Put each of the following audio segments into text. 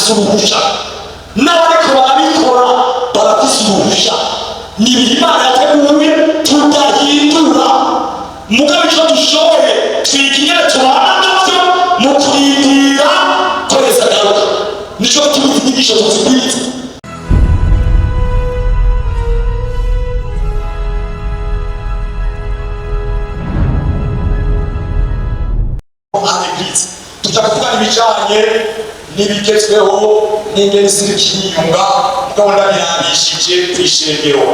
Afise uruhusha, n'abariko barabikora barafise uruhusha. Ni ibintu Imana yateguye tudahindura, mugabo ico dushoboye, twiga ingene tubana navyo mu kurindira ko Yesu agaruka. Nico gituma izi nyigisho tuzigwiza. En église tuja kuvuga ibijanye n'ibigezweho n'ingene isi iriko iriyunga, mugabo ndabirabishije kw'ishengero.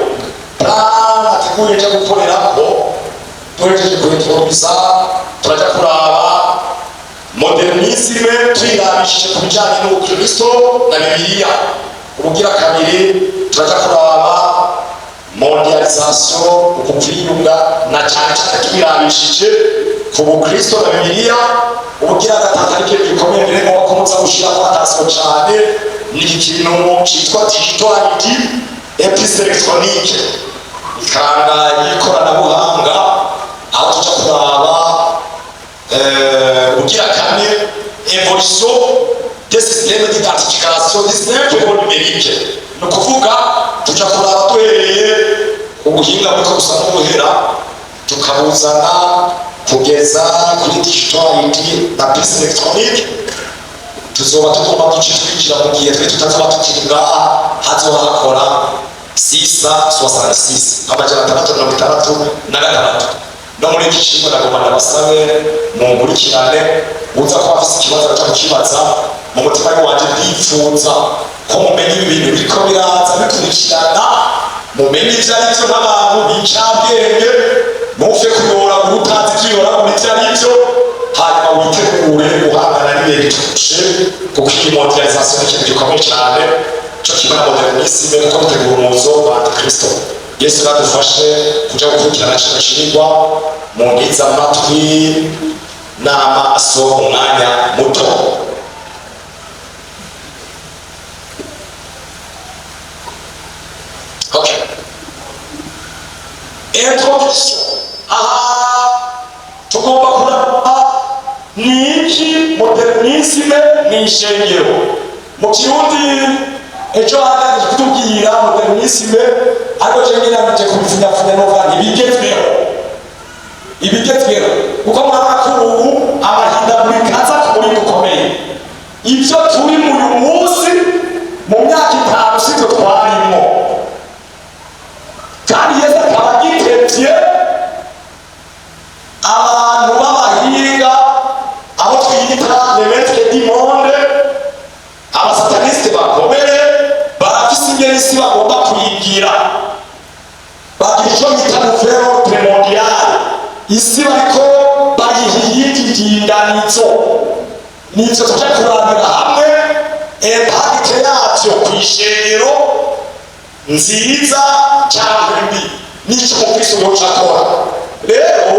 Plan nateguye nja gukorerako, duhejeje kuintroduisa, turaja kuraba modernisme tuyirabishije ku bijanye n'ubukristo na Bibiliya. Ubugira kabiri, turaja kuraba mondialisation, uku kwiyunga, na cyane cyane tubirabishije ku bukristo na Bibiliya. Ubugira gatatu, aricyo gikomeye mbere ngombwa ko muza gushirako attention cyane, ni ikintu citwa digital ID et puce électronique, ikaranga y'ikoranabuhanga, aho tuja kuraba. Ubugira kane, évolution des systèmes d'identification des simple au numérique. Ni ukuvuga tuja kuraba duhereye ubuhinga buriko busa n'ubuhera, tukabuzana kugeza kuri digital ID na puce électronique. Tuzoba tugomba duce twinjira mu gihe twe tutazoba tukiri ngaha, hazoba hakora 666, 666. No muri iki kigo nagomba ndabasabe munkurikirane. Uza kuba afise ikibazo aca kukibaza. Mu mutima wanje ndifuza ko mumenya ibi bintu biriko biraza bikurikirana, mumenye ivyo ari vyo nk'abantu b'incabwenge. Ntufe kuyora utazi ivyo uyoragura ivyo ari vyo, hanyuma witegure guhangana n'ibihe bitushe, kuko iyi mondialisation ni ikintu gikomeye cyane, cyo kimwe na modernisme, kuko bitegura umuzo wa Antikristo. Yesu nadufashe kuja gukurikirana kino cigwa mu ngiza amatwi n'amaso umwanya muto. Okay. Introduction. Aha tugomba kuraba ni iki modernisme mw'ishengero. Mu Kirundi ejo hagerageje kutubwira modernisme, ariko je ngerageje kubipfunyapfunya novuga ntibigezweho, ibigezweho, kuko murabona ko ubu amahindagurika aza ku murindi ukomeye. Ibyo turi mu uyu munsi, mu myaka 5 sibyo twarimo, kandi Yesu akaba agitevye. Abantu b'abahinga, abo twita les maîtres du monde, abasatanistes bakomeye, barafise ingene isi bagomba kuyigira. Bagira ico bita nouvel ordre mondial. Isi bariko bayiha iyindi ndinganizo. Nivyo tuja kurabira hamwe, impact yavyo kw'ishengero, nziza cyangwa mbi, n'icyo umukristo yoca akora. Rero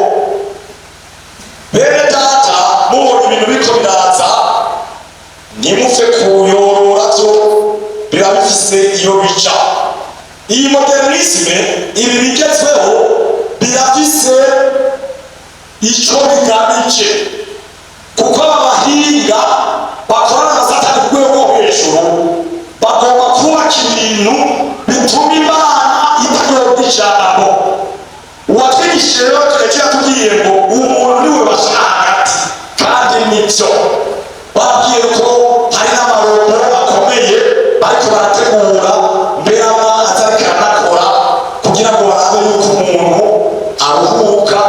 bene data, mubona ibintu biriko biraza, ntimupfe kuyorora, byo biba bifise iyo bija. Iyi modernisme, ibi bigezweho, birafise ico bigamije, kuko aba bahinga bakorana na Satani ku rwego rwo hejuru bagomba kubaka ibintu bituma Imana itagira ijambo. Uwatwigishije rero ejo yatubwiye ngo umuntu niwe bashyira hagati, kandi nibyo. Babwiye ko hari n'amarobo akomeye bariko barategura, mbere ama atariko aranakora, kugira ngo barabe yuko umuntu aruhuka,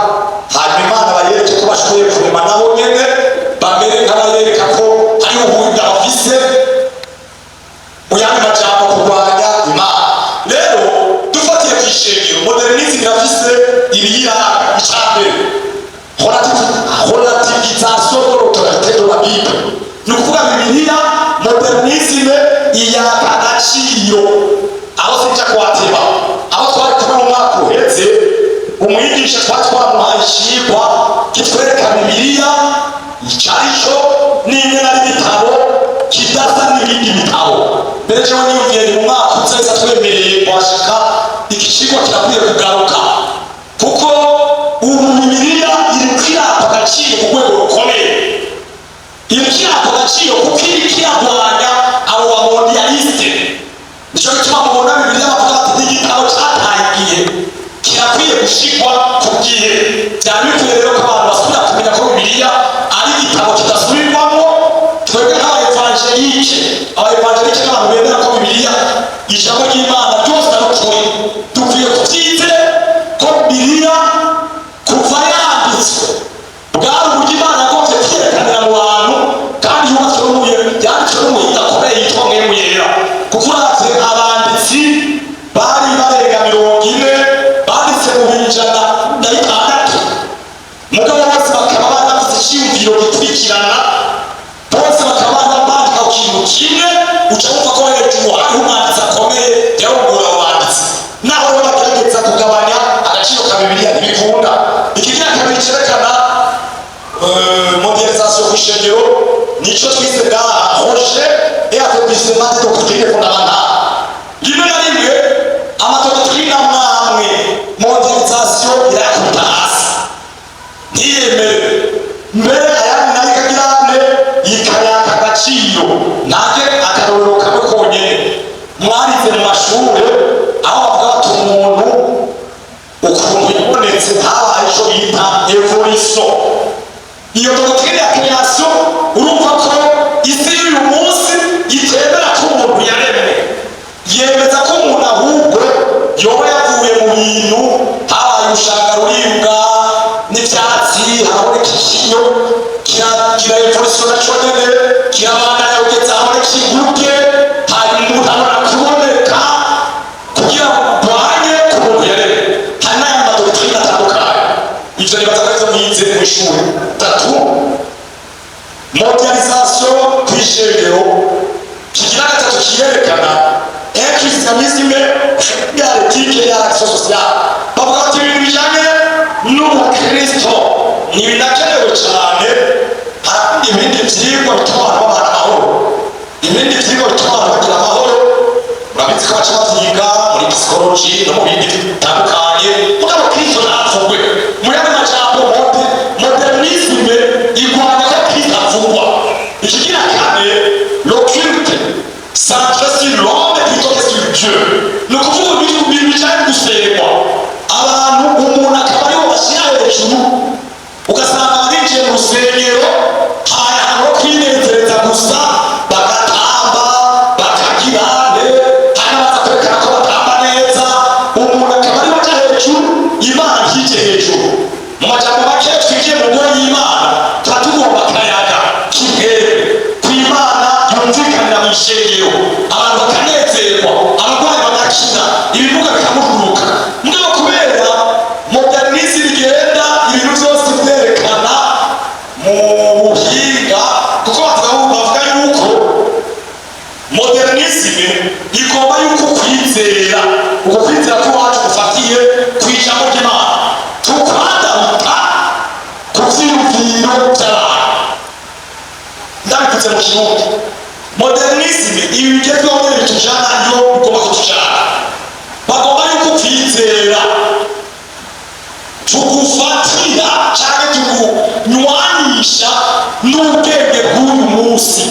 hanyuma Imana bayereke ko bashoboye kurema nabo nyene, bamere nk'abayereka ko hari ubuhinga bafise. Mu yandi majambo, kurwanya Imana. Rero dufatiye ku ishengero, modernisme irafise ibiyiranga. Icambere, relativisation de l'autorité de la Bible. Ni ukuvuga Bibiliya, modernisme iyaka agaciro. Aho sinja kuhateba. Aho twari kumwe mu mwaka uheze, umwigisha twari twamuhaye icigwa kitwereka Bibiliya icarico n'ingene ari ibitabo kidasa n'ibindi bitabo. Mbere jewe niyumviye ni mu mwaka uza twemereye kuhashika, iki cigwa kirakwiye kugaruka, kuko ubu Bibiliya iriko irapa agaciro ku rwego rukomeye. Iriko irapa agaciro kuko iriko iragwanya abo. Nicyo gituma mubona Bibiliya bavuga bati igitabo cyataye igihe, kirakwiye gushigwa ku gihe. Byari bikwiye rero ko abantu basubira kumenya ko Bibiliya ari igitabo kidasubirwamo. Twebwe nk'abaevangélique, abaevangélique n'abantu bemera ko Bibiliya, ijambo ry'Imana ryose ari ukuri, dukwiye kubyizera ko Bibiliya kuva yanditswe bwari uburyo Imana yagombye kwiyerekanira mu bantu, kandi yubatswe n'umuye, yanditswe n'umuhinga akomeye yitwa Mpwemu Yera, kuko uravye abanditsi bari barenga 40 banditse mu 2006, mugabo bose bakaba bari bafite iciyumviro gikurikirana, bose bakaba bari bandika ku kintu kimwe. Uca wumva ko hejuru hariho umwanditsi akomeye yarongora abo banditsi. Naho rero bagerageza kugabanya agaciro ka Bibiliya, ntibikunda. Ikigira kabiri cerekana mondialisation kw'ishengero nico twize ngaha, rejet et affaiblissement des doctrines fondamentales. Rimwe na rimwe amadoctrine amwe amwe mondialisation irayakubita hasi, ntiyemere mbere, ayandi nayo ikagira ane, ikayaka agaciro. Nange akarorero kamwe konyene, mwarize mu mashure aho bavuga bati umuntu ukuntu yabonetse habaye ico bita évolution. Iyo doctrine ya création, urumva ko isi y'uyu munsi itemera ko umuntu yaremwe, yemeza ko umuntu ahubwo yoba yavuye mu bintu, habaye urushanga ruribwa n'ivyatsi, haraboneka ikinyo, kira évolution naco nyene kirabandanya kugeza haboneka inguge, hanyuma umuntu abona kuboneka kugira ngo urwanye ku muntu yaremwe. Hari n'ayandi madoctrine atandukanye, ivyo nibaza ko arivyo mwize mw'ishuri. Tatu, mondialisation kw'ishengero. Kigira gatatu kiyerekana, un christianisme à l'éthique et à l'action sociale. Bavuga bati ibintu bijanye n'ubukristo ntibinakenewe cyane, hari ibindi vyigwa bituma abantu babana amahoro, ibindi vyigwa bituma abantu bagira amahoro. Murabizi ko baca bavyiga muri psychologie no mu bindi bitandukanye, mugabo Kristo ntavugwe. Mu yandi majambo, modernisme igwanya ko Kristo avugwa. Ikigira kane, le culte centré sur l'homme plutôt que sur Dieu. Ni ukuvuga ibintu bijanye gusengwa, abantu umuntu akaba aribo bashyira hejuru, ugasanga barinjiye mu rusengero hari ahantu ho kwinezereza gusa, bagatamba, bakagira ne, hari n'abaza kwerekana ko batamba neza, umuntu akaba ariwe aja hejuru, Imana ntije hejuru. Mu majambo make, twinjiye mu ngoro y'Imana tuba tugomba akayaga k'ibwere ku Imana yumvikanira mu ishengero, abantu bakanezerwa, abarwayi bagakira, ibimuga bikamururuka. Mugabo kubera modernisme igenda ibintu byose byerekana mu buhinga, kuko bavuga yuko modernisme igomba yuko kwizera, uko kwizera kw'iwacu gufatiye ku ijambo ry'Imana, tukwadapta ku vyiyumviro by'abantu. Ndabivuze mu Kirundi, modernisme ibi bigezweho nyene bitujana iyo bigomba kutujana. Bagomba yuko kwizera tugufatira canke tugunywanisha n'ubwenge bw'uyu munsi,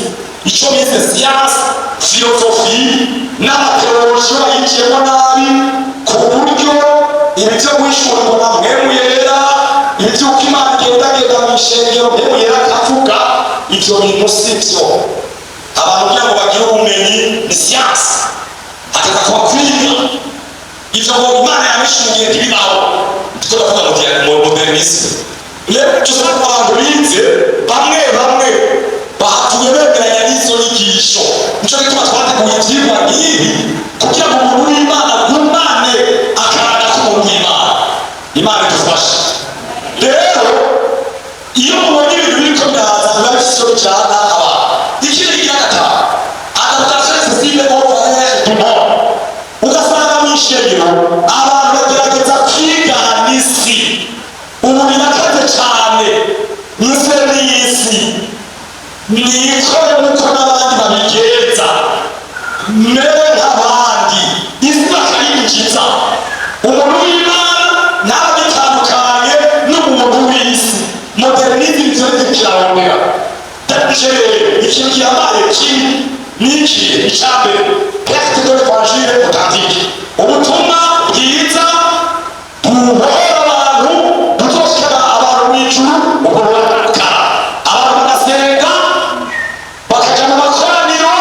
ico bise science, philosophie n'amathéologie bayinjiyemo nabi, ku buryo ibi vyo guhishurirwa na Mpwemu Yera, ibi vy'uko Imana igendagenda mw'ishengero, Mpwemu Yera akavuga, ivyo bintu si vyo. Abantu kugira ngo bagire ubumenyi ni science, hateza kuba kwiga. Ivyo ngo Imana yabishingiye ntibibaho. Ndiko ndavuga mu modernisme. Rero icyo usanga abantu bize bamwe bamwe bahavuye bemeranya n'izo nyigisho. Nico gituma twateguye ivyigwa nk'ibi kugira ngo umuntu w'Imana agumane akaranga k'umuntu w'Imana. Imana idufashe. Rero iyo mubonye ibintu biriko biraza, biba bifise icyo bijana abantu. Ikindi kigira gatanu, adaptation excessive aux valeurs du monde. Ugasanga mu ishengero abantu bagerageza kwigana isi. Ubu birakaze cyane, nse n'isi nikore nk'uko n'abandi babigenza, mere nk'abandi, isi bakayinjiza. Umuntu w'Imana ntabagitandukanye n'umuntu w'isi. Modernisme ivyo nivyo kirarondera. Danger, ikintu gihambaye kibi, Ni ikihe? Icya mbere, perte de l'Évangile authentique, ubutumwa bwiza bubohora abantu, buzoshikana abantu mu ijuru, ubwo burakara. Abantu bagasenga, bakaja mu makoraniro,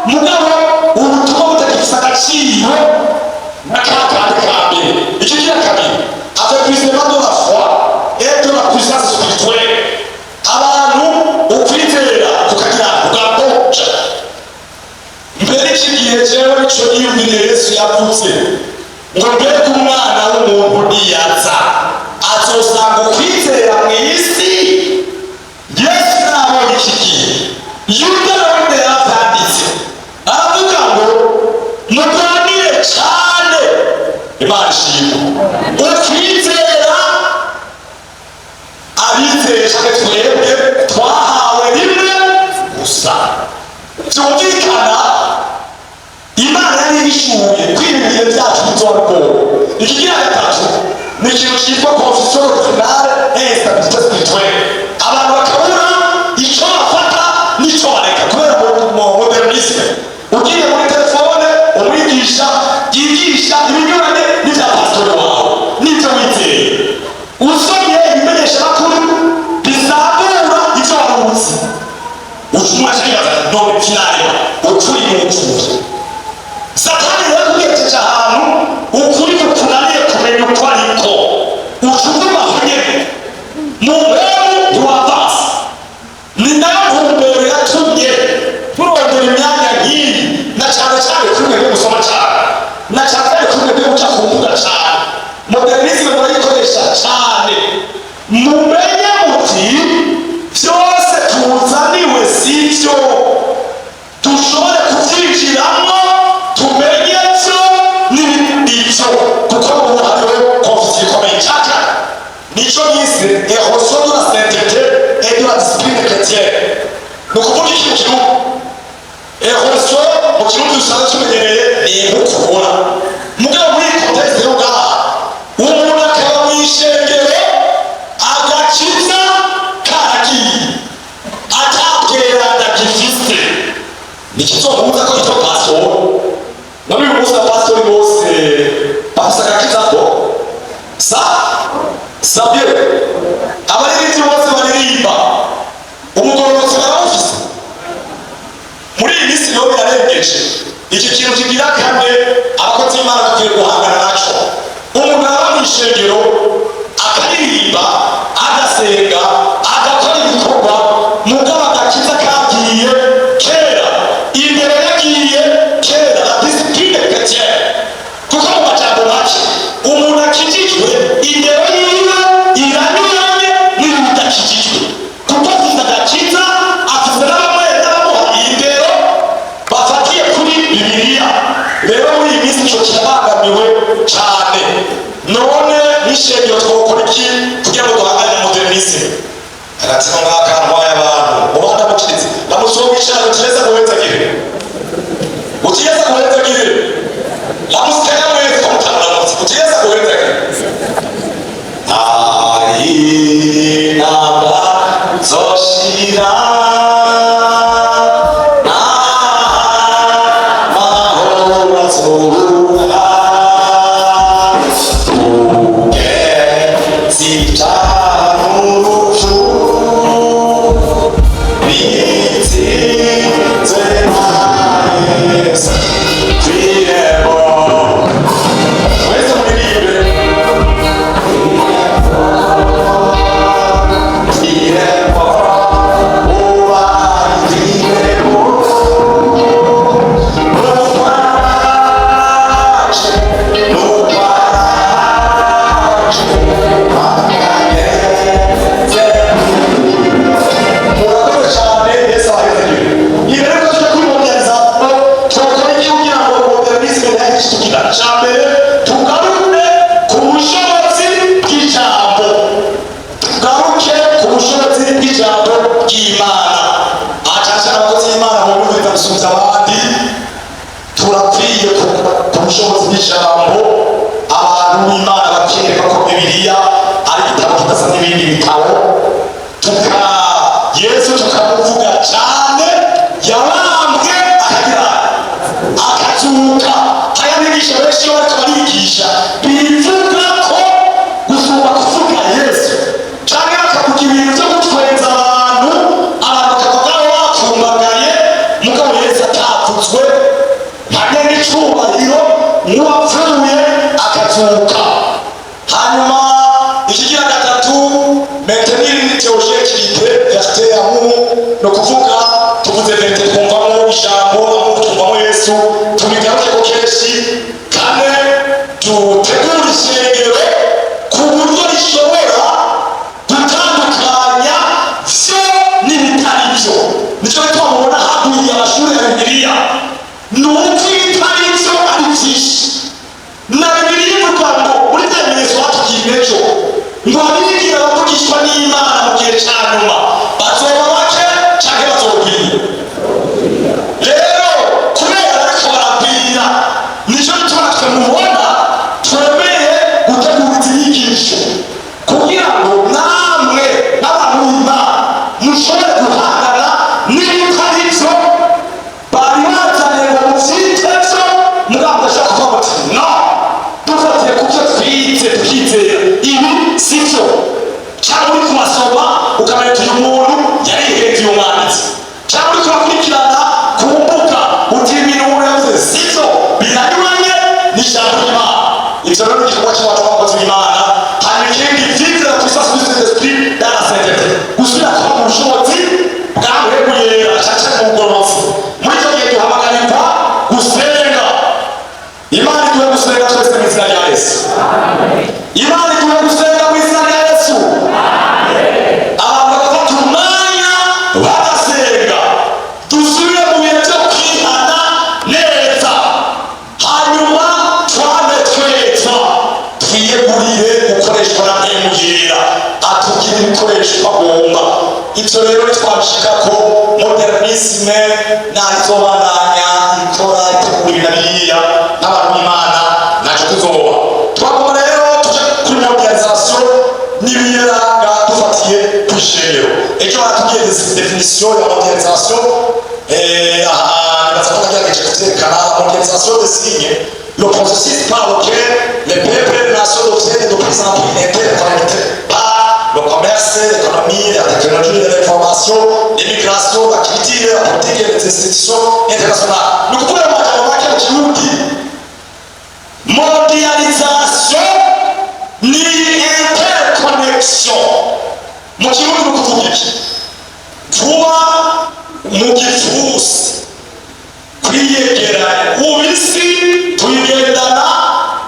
mugabo ubutumwa butagifise agaciro na ka kandi ka mbere. Ikigira kabiri, affaiblissement de la foi et de la puissance spirituelle. Abantu ukwizera kukagira kugaboca. Mbere iki gihe jewe nico niyumviriye. Yesu yavuze ngo: "Mbega Umwana w'Umuntu niyaza azosanga ukwizera mu isi?" Yesu nabonye iki gihe, Yuda nawe yaravyanditse, aravuga ngo: "Murwanire cane." Imana ishimwe. Ukwizera abizeye canke twebwe twahawe rimwe gusa. Vyumvikana, Imana yari ihishuye ko ibi bihe byacu bizoba bigoye. Ikigira gatatu ni ikintu cyitwa confusion doctrinale et instabilité spirituelle. Abantu bakabura ico bafata n'ico bareka kubera mu modernisme. Ugiye muri telefone, umwigisha yigisha ibinyuranye n'ivya pasitori wawe n'ivyo wizeye. Usomye ibimenyeshamakuru bisambura ivyo wari uzi, ucumwa kibaza: "None finalement ukuri ni ukuhe?" Satani rero kugejeje ahantu ukuri kukunaniye kumenya uko ariko, uca uguma aho nyene mu mpemu, ntiwavansa. Ni nayo ntumbero yatumye turondera imyanya nk'iyi, na cyane cyane kuri mwebwe musoma cyane, na cyane cyane kuri mwebwe muca ku mbuga cyane. Modernisme murayikoresha cyane. Mumenye muti byose tuzaniwe sibyo, dushobore kubyinjiramo, tumenye byo n'ibindi byo, kuko ubu hariho confusion ikomeye. Cyaka nico nise érosion de la sainteté et de la discipline chrétienne. Ni ukuvuga iki mu Kirundi? Érosion mu Kirundi dusanzwe tumenyereye ni inkukura. Mugabo muri iyi contexte yo ngaha, umuntu akaba mu ishengero, agakiza karagiye, atabweranda gifise, nikizomubuza ko yitwa pastor. None uyu munsi abapasitori bose bafise agakiza ko sa sabye? Abaririmbyi bose baririmba, umugororotsi barawufise? Muri iyi minsi rero birarengeje. Iki kintu kigira kane, abakozi b'Imana bakwiye guhangana naco. Umuntu aba mu ishengero, akaririmba, agasenga, agakora ibikorwa, mugabo agakiza kagiye kera, imbere yagiye kera, la discipline chrétienne. Kuko mu majambo make, umuntu akijijwe indero yiwe iranyuranye n'iy'udakijijwe, kuko afise agakiza, afise n'abamwe n'abamuha indero bafatiye kuri Bibiliya. Rero muri iyi minsi ico kirabangamiwe cane. None n'ishengero twokora iki kugira ngo duhangane na modernisme? Agatsiko ngaka ntwaye abantu mubanda mukiritse, ndamusoma wicara utireza guhezagire, utireza guhezagire. Lamusikanya mwese ko mutamuramutse, utireza guhezagire. Hari namba zoshira mahoro azura ugeze ibyaha n'urupfu bitsinzwe na Yesu kw'irembo. Mwese muririmbe: "Irembo, uba irembo, n'ukwaje, n'ukwaje, bakageze." Murakoze cyane, Yesu abahezagire. Ibi rero tujya kuri modernisation. Twakora iki kugira ngo modernisme ntihagire? Cya mbere, tugaruke ku bushobozi bw'ijambo, tugaruke ku bushobozi bw'ijambo ry'Imana. Aha cyane cyane abakozi b'Imana bumviriza gusubiza abandi. Turakwiye ku bushobozi bw'ijambo. Abantu b'Imana bakereka ko Bibiliya ari igitabo kidasa n'ibindi bitabo. Tuka Yesu tukamuvuga cyane, yabambwe akagira. Akazuka. Hari abigisha benshi iyo bariko barigisha bivuga ko gusumba kuvuga Yesu, canke bakavuga ibintu vyo gutwenza abantu, abantu bakavuga bakumbagaye, mugabo Yesu atavuzwe hamwe n'icubahiro nk'uwapfuye akazuka. Hanyuma ikigira gatatu, maintenir une théologie équilibrée, vérité, amour. Ni ukuvuga tuvuze vérité twumvamo ijambo, amour twumvamo Yesu, tubigarukeko kenshi. Kane, dutegura ishengero ku buryo rishobora gutandukanya vyo n'ibitari byo. Nicyo gituma mubona hagwiriye amashuri ya Bibiliya, ni uko ibitari byo ari byinshi. Na Bibiliya ivuga ngo muri bya bimenyetso batubwiye ejo, ngo abigira bavugishwa n'Imana mu gihe cya nyuma bazoba bake canke bazogwira. Rero kubera bariko baragwira, nicyo gituma natwe mubona twemeye gutegura izi nyigisho kugira ngo namwe n'abantu b'Imana mushobore guhangana n'ibitari byo bari bazanye ngo muvyite vyo, mugabo mugashobora kuvuga muti: "No, dufatiye ku byo twize tukizera, ibi si byo." Cyangwa uri kubasoma ukamenya uti: "Uyu muntu yarihenze, uyu mwanditsi." Cyangwa uri kubakurikirana ku mbuga uti: "Ibintu umuntu yavuze si byo, biranyuranye n'ijambo ry'Imana." Ivyo rero ni igikorwa cy'abacu b'abakozi b'Imana. Hanyuma ikindi, vivre la puissance du Saint-Esprit dans la sainteté, gusubira kuba mu bushobozi bwa Mpwemu Yera, cyane cyane mu bugororotsi. Muri icyo gihe duhamagarirwa gusenga. Imana iduhe gusenga twese mu izina rya Yesu. Imana iduhe gusenga mu izina rya Yesu. Abantu bagafata umwanya bagasenga, dusubire mu bihe byo kwihana neza, hanyuma twame tweza, twiyegurire gukoreshwa na Mpwemu Yera, atubwire ibikoresho agomba. Ibyo rero nitwabishika ko modernisme naho izobandanya ikora itegura ibi na biriya, n'abantu b'Imana ntacyo tuzoba. Twagomba rero tuje kuri mondialisation n'ibiyiranga dufatiye ku ishengero. Ejo baratubwiye définition ya mondialisation. Aha nibaza ko nagerageje kuvyerekana. La mondialisation désigne le processus par lequel les peuples et les nations deviennent de plus en plus interconnectés par le commerce, l'économie, la technologie de l'information, l'immigration, la culture, la politique et les institutions internationales. Ni ukuvuga mu majambo make mu Kirundi, mondialisation ni interconnexion. Mu Kirundi ni ukuvuga iki? Kuba mu gipfusi, kwiyegeranya. Ubu isi tuyigendana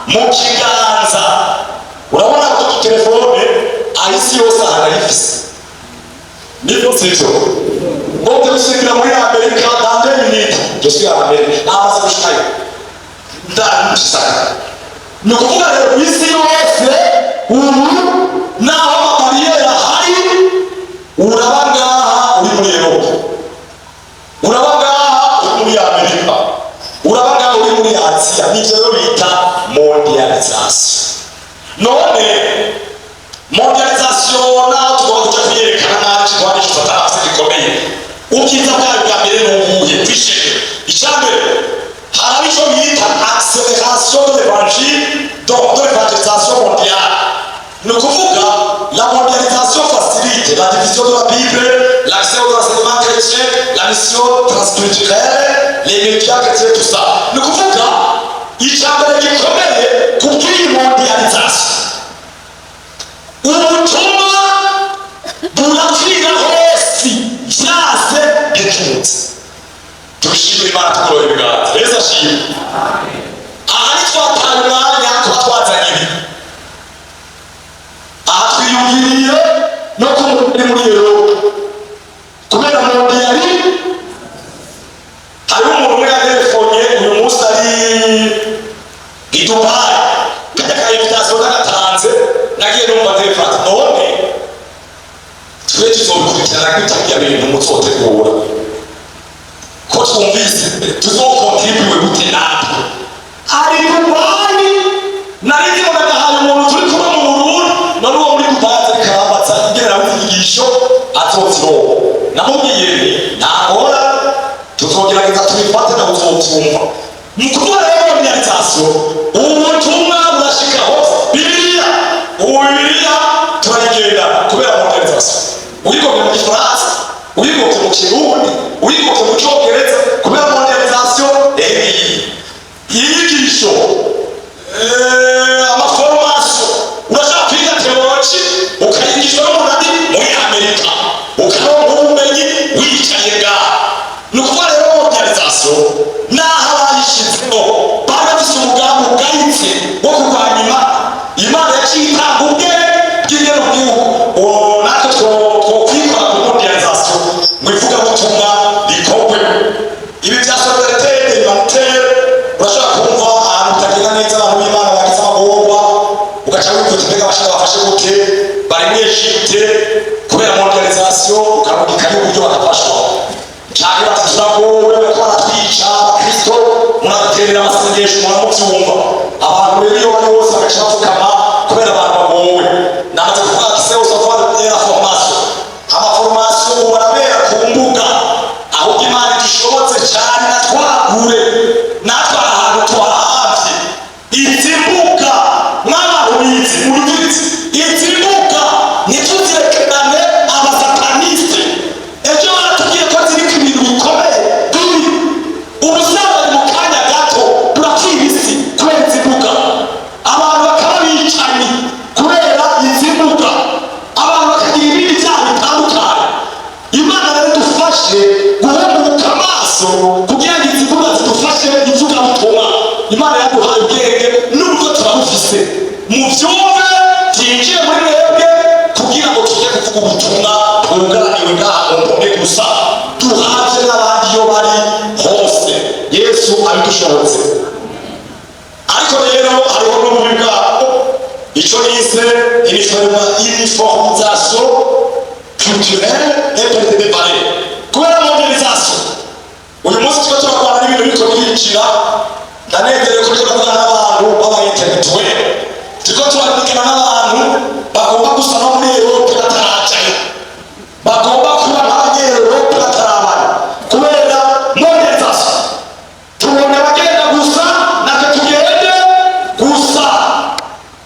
mu kiganza. Urabona ko telefone aho isi yose ahantu ayifise, nibyo sibyo? Ngo gushikira muri Amerika dans 2 minutes, je suis en Amérique, namaze gushikayo ndashaka. Ni ukuvuga rero isi yose ubu naho ama barrières ahari, uraba ngaha uri muri Europe, uraba ngaha uri muri Amerika, uraba ngaha uri muri Aziya. Nivyo rero bita mondialisation. None mondialisation, naho tugomba kuja kuyerekana nabi, ikigwanisho Satani afise gikomeye, ubwiza bwayo bwa mbere ni ubuhe kw'ishengero? Icya mbere, haraba ico bita accélération de l'évangile, donc de l'évangélisation mondiale. Ni ukuvuga la mondialisation facilite la diffusion de la Bible, l'accès aux enseignements chrétiens, la mission transculturelle, les médias chrétiens, tout ça. Ni ukuvuga icya mbere gikomeye ku bw'iyi mondialisation, ubutumwa burakwira hose byase bikunze. Dushimire Imana, tugorora ibiganza. Yesu ashimwe. Aha ntitwataye umwanya kuba twazanye ibi. Aha twiyumviriye no ku muntu uri muri Europe kubera mondiali. Hariho umuntu umwe yaterefonye uyu munsi ari i Dubai, kajya ka invitation nagatanze, nagiye numva telefone ati: "None twe tuzobikurikirana gute birya bintu muzotegura, ko twumvise tuzokontribuwe gute natwe?" Ari Dubai, nari ndimo ndagahaye umuntu turi kumwe mu Burundi. None uwo muri Dubai ariko arambatsa ingene nawe inyigisho azozironka. Namubwiye nti: "Ntangora, tuzogerageza tubifate, nawe uzovyumva." Mu kuvuga rero mondialisation, ubutumwa burashika hose. Bibiliya ubu, Bibiliya turayigenda kubera mondialisation. Uyigomye mu Gifaransa, uyigomye mu Kirundi, uyigomye mu Cyongereza, kubera mondialisation. Inyigisho, amaformation, urashaka kwiga théologie ukayigishwa n'umuntu ari muri Amerika, ukaronka ubumenyi wicaye ngaha. Ni ukuvuga rero mondialisation, n'aho abayishizeho bari bafise umugambi ugayitse wo kurwanya Imana, Imana yaciye itanga ubwenge bw'ingene ubwihugu. Uwo natwe twokwikora ku mondialisation ngo ivugabutumwa rikorwe. Ibi bya solidarité humanitaire, urashobora kumva ahantu bitagenda neza, abantu b'Imana bagize amagorwa, ugaca wifuza: mbega abashaka bafashe gute bari muri Egypte? Kubera mondialisation ukarungikayo uburyo bagafashwa, canke bati: "Turagowe, bariko baratwica, abakristo muraduterera amasengesho." Muramuvyumva, abantu rero iyo bari bose bagaca bapfukama kubera abantu bagowe. Namaze kuvuga accès au savoir et la formation. Amaformation ubu arabera ku mbuga. Ahubwo Imana idushobotse cyane natwagure, natwe ahantu tuhahavye izi mbuga. Mw'abantu bizi muruvizi, izi mbuga ntituzirekerane abasatanistes. Ejo baratubwiye ko ziriko ibintu bikomeye bibi. Ubusambanyi mu kanya gato burakira isi kubera izi mbuga. Abantu bakaba bicanyi kubera izi mbuga, abantu bakagira ibindi byaha bitandukanye. Imana rero idufashe guhumuka amaso kugira ngo izi mbuga zidufashe ivugabutumwa. Imana yaduhaye ubwenge n'uburyo turabufise, muvyumve, byinjire muri mwebwe kugira ngo tujye kuvuga ubutumwa bwunganiwe ngaha mu mpome gusa, duhabye n'abandi iyo bari hose, Yesu abidushobotse. Ariko rero hariho n'ububi bwabo, icyo nise uniformisation culturelle et perte de valeur kubera mondialisation. Uyu munsi turiko turarwana n'ibintu biriko birinjira. Ndanezerewe ko turiko turavugana n'abantu b'aba intellectuel, turiko turandikana n'abantu bagomba gusa no muri Europe batarajayo, bagomba kuba nk'Abanyerope batarabayo kubera mondialisation. Tubona abagenda gusa, natwe tugende gusa.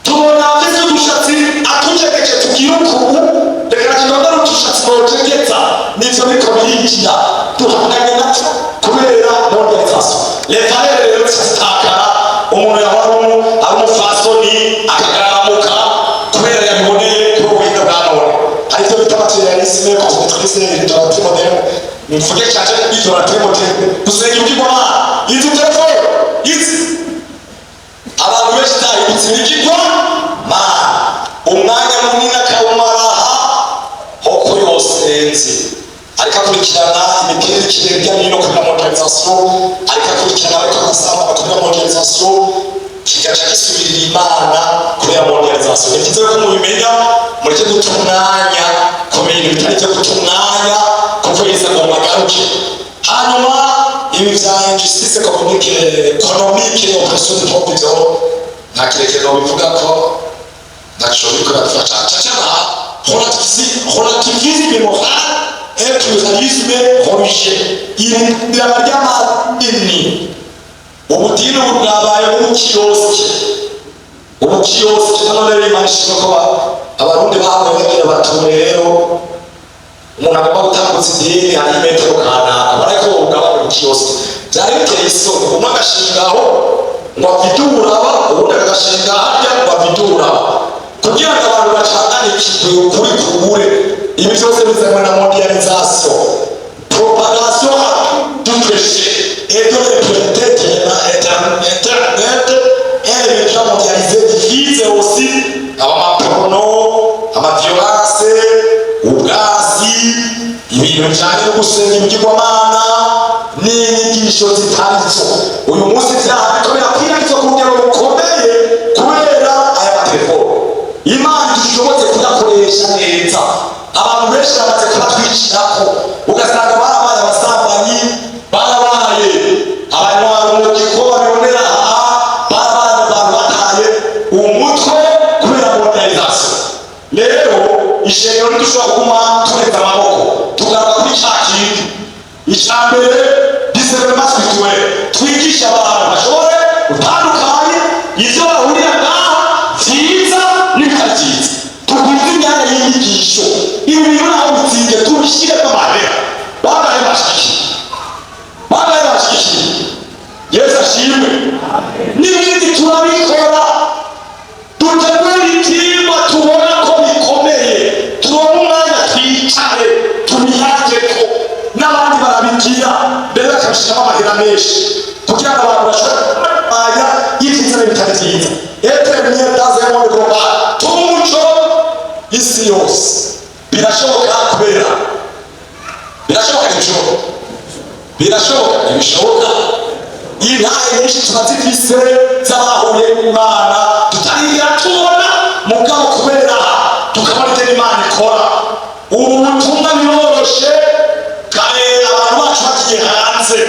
Tubona abafise udushatsi atujegeje, tugira ukubu, reka nakidondora udushatsi bojegeza. Nivyo biriko birinjira, duhanganye navyo kubera mondialisation. Les valeurs rero zitakara. Umuntu yahora ari umufasoni akagaramuka kubera yabiboneye kuri ubuhinga bwa none. Hari ivyo bita matérialisme consommatrice, idolâtrie moderne. Mvuge cyane idolâtrie moderne, gusenga ibigirwamana. Izi telefone izi, abantu benshi zahindutse ibigirwamana. Umwanya munini akawumara aha hoko yosenze, ariko akurikirana imipira ikiri hirya no hino kubera mondialisation, ariko akurikirana ariko arasambana kubera mondialisation, kigaca gisubirira Imana kubera mondialisation. Ni byiza ko mubimenya, mureke guta umwanya ku bintu bitari byo guta umwanya, kuko Yesu agomba agaruke. Hanyuma ibi bya injustice économique, oppression du peuple, byo nta kirekire bivuga ko ntaco biriko biradufasha. Cacana relativisme moral et pluralisme religieux, irindira ry'amadini. Ubudini ubu bwabaye nk'ubukiyosike, ubukiyosike. Hano rero Imana ishimwe ko Abarundi bahawe bagira batume. Rero umuntu agomba gutambutsa idini hari imetero kanaka, bariko ugabanya ubukiyosike. Byari biteye isoni, umwe agashinga aho ngo aviduraba, uwundi akagashinga harya ngo aviduraba, kugira ngo abantu bacanganikirwe, ukuri kubure. Ibi byose bizanwa na mondialisation, propagation du péché et de l'impureté. Internet et les médias mondialisés diffusent aussi amaporno, amaviolence, ubwasi, ibintu bijanye no gusenga ibigirwamana n'inyigisho zitari zo. Uyu munsi ivyaha biriko birakwiragizwa ku rugero rukomeye kubera aya matelefone. Imana dushobotse kuyakoresha neza. Abantu benshi bamaze kubatwicirako, ugasanga barabaye abasambanyi, barabaye abanywarumogi ko babibonera aha, barabaye abantu bataye umutwe kubera mondialisation. Rero ishengero ntidushobora kuguma tureze amaboko. Tugaruka kuri ca kindi icya mbere: Discernement spirituel, twigisha abantu bashobore gutandukanye ivyo bahurira ngaha vyiza n'ibitari vyiza. Tugwize imyanya y'inyigisho. Ibi bintu naho bitsinze, tubishyiremo amahera. Bangahe bashigikiye? Bangahe bashigikiye? Yesu ashimwe. N'ibindi turabikora, dutegura ivyigwa tubona ko bikomeye, turonke umwanya twicare tubiyageko. N'abandi barabigira mbere, bakabishiramo amahera menshi kugira ngo abantu bashobore kumenya ibyiza n'ibitari vyiza. Être lumière dans un monde global, tuba umuco isi yose. Birashoboka, kubera birashoboka. Ntibishoboka? Birashoboka. Ntibishoboka? Intahe nyinshi turazifise z'abahuye n'Imana tutarigira tubona, mugabo kubera tukabona ibyo Imana ikora. Ubu butumwa biroroshe. Kare abantu bacu bagiye hanze,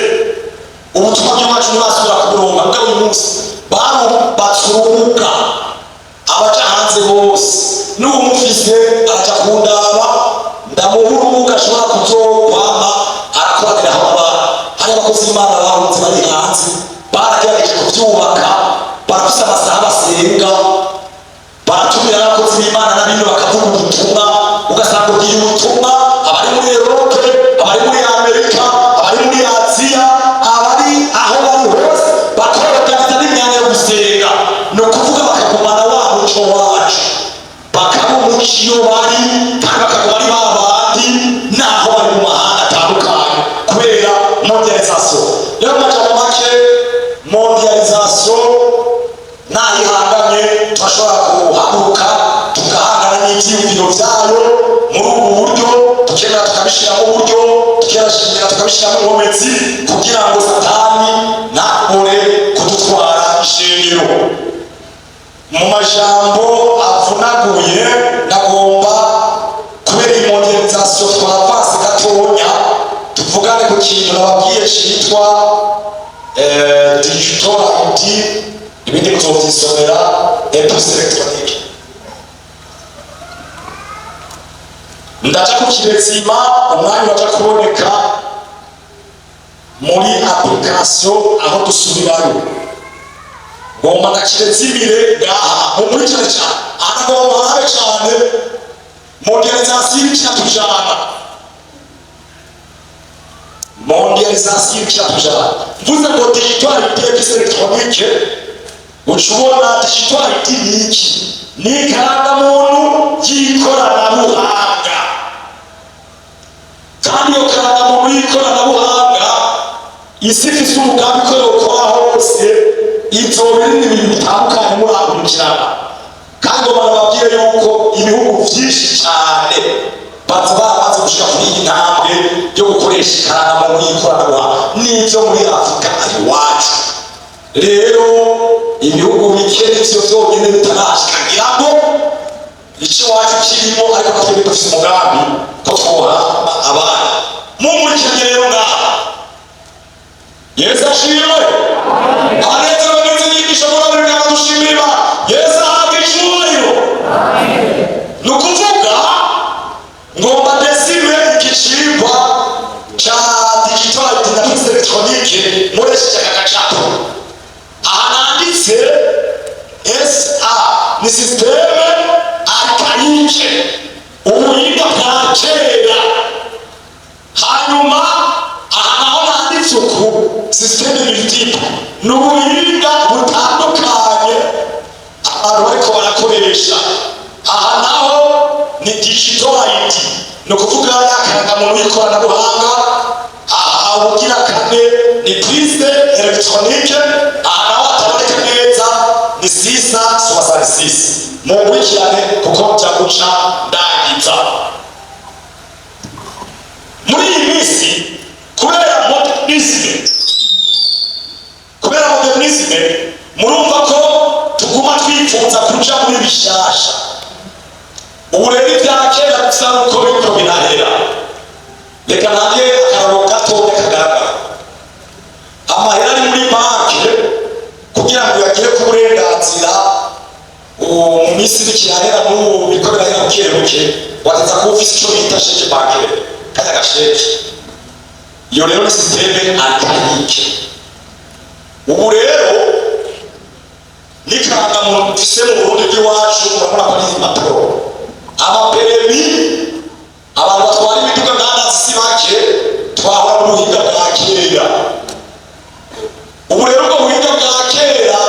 ubutumwa bw'iwacu ntibasubira kuburonka. Mugabo uyu munsi barubatse urubuga, abaja hanze bose n'uwumufise araja kundaba, ndamuha urubuga ashobora kuzokwama arakoraniraho abantu. Hari abakozi b'Imana bahunze bari hanze, baragerageje kuvyubaka, barafise amasaha basenga, baratumira n'abakozi b'Imana n'abino bakavuga ubutumwa. Ugasanga ugiye ubutumwa abari muri Europe, abari muri Amerika, abari muri Aziya, abari aho bari hose, bakoroganiza n'imyanya yo gusenga. Ni ukuvuga bakagumana wa muco wacu, bakaba umuco iyo bari, kandi bakaguma ari ba bandi naho bari mu mahanga atandukanye, kubera mondialisation. Rero mu majambo make, mondialisation nayihanganye, turashobora guhaguruka tugahangana n'ivyiyumviro vyayo muri ubu buryo, tukemera tukabishiramo uburyo, tukemera tukabishiramo inkomezi kugira ngo Satani ntakore kudutwara ishengero. Mu majambo avunaguye, ndagomba, kubera iyi mondialisation, twavanse gatonya, tuvugane ku kintu nababwiye citwa digital ID. Ibindi muzovyisomera, et puce électronique. Ndaja ku kirezima, umwanya uraja kuboneka muri application aho dusubirayo. Ngomba ndakirezimire ngaha mumurikire cyane, anagomba habe cyane mondialisation iriko iratujana. Mondialisation iriko iratujana. Mvuze ngo digital ID, puce électronique, uca ubona digital ID ni iki? Ni ikarangamuntu y'ikoranabuhanga. Kandi iyo karangamuntu y'ikoranabuhanga, isi ifise umugambi ko yokora hose, izoba iri ibintu bitandukanye murakurikirana. Kandi ngo barababwire yuko ibihugu vyinshi cane baza baramaze gushika kuri iyi ntambwe yo gukoresha ikarangamuntu y'ikoranabuhanga, n'ivyo muri Afurika iwacu. Rero ibihugu bike nivyo vyonyene bitarashika, ngira ngo icyo iwacu kirimo, ariko natwebwe dufise umugambi ko twohamba abana. Mumurikiranye rero ngaha. Yesu ashimwe. Abanezerewe n'izi nyigisho, muri biganza dushimira Imana. Yesu ahabwa icubahiro. Ni ukuvuga ngomba ndesime igicigwa ca digital ID na puce électronique nkoresheje aka gacapo. Aha nanditse SA ni système archaïque, ubuhinga bwa kera. Hanyuma aha naho nanditse uku, système multiple, ni ubuhinga butandukanye abantu bariko barakoresha. Aha naho ni digital ID, ni ukuvuga ya karangamuntu y'ikoranabuhanga. Aha ubugira kane ni puce électronique. Aha naho hataboneka neza ni 666. Munkurikirane kuko nja guca ndangiza. Muri iyi minsi, kubera modernisme, kubera modernisme, murumva ko tuguma twifuza kuja muri bishasha. Ubu rero ibya kera bisa nuko biriko birahera. Reka nange akararo gatoya kagaragara. Amahera ari muri banki, kugira ngo uyagire ku burenganzira, ubu mu minsi iriko irahera, n'ubu biriko birahera buke buke, wateza kuba ufise ico bita chèque bancaire, kanya gasheke. Iyo rero ni système archaïque. Ubu rero n'ikirangamuntu dufise mu Burundi bw'iwacu, urabona ko ari impapuro. Ama permis, abantu batwara imiduga ngana si bake, twahora mu buhinga bwa kera. Ubu rero ubwo buhinga bwa kera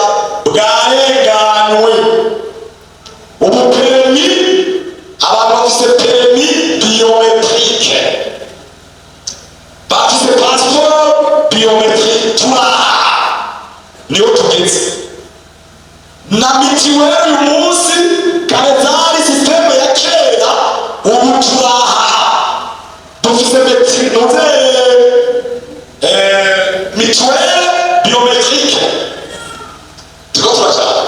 bwarenganywe. Ubu permis, abantu bafise permis biométrique, bafise passeport biométrique. Turaha niho tugeze na mitiweli uyu munsi. Kare zari système ya kera, ubu turaha dufise noze mutuelle biométrique. Turiko turajana,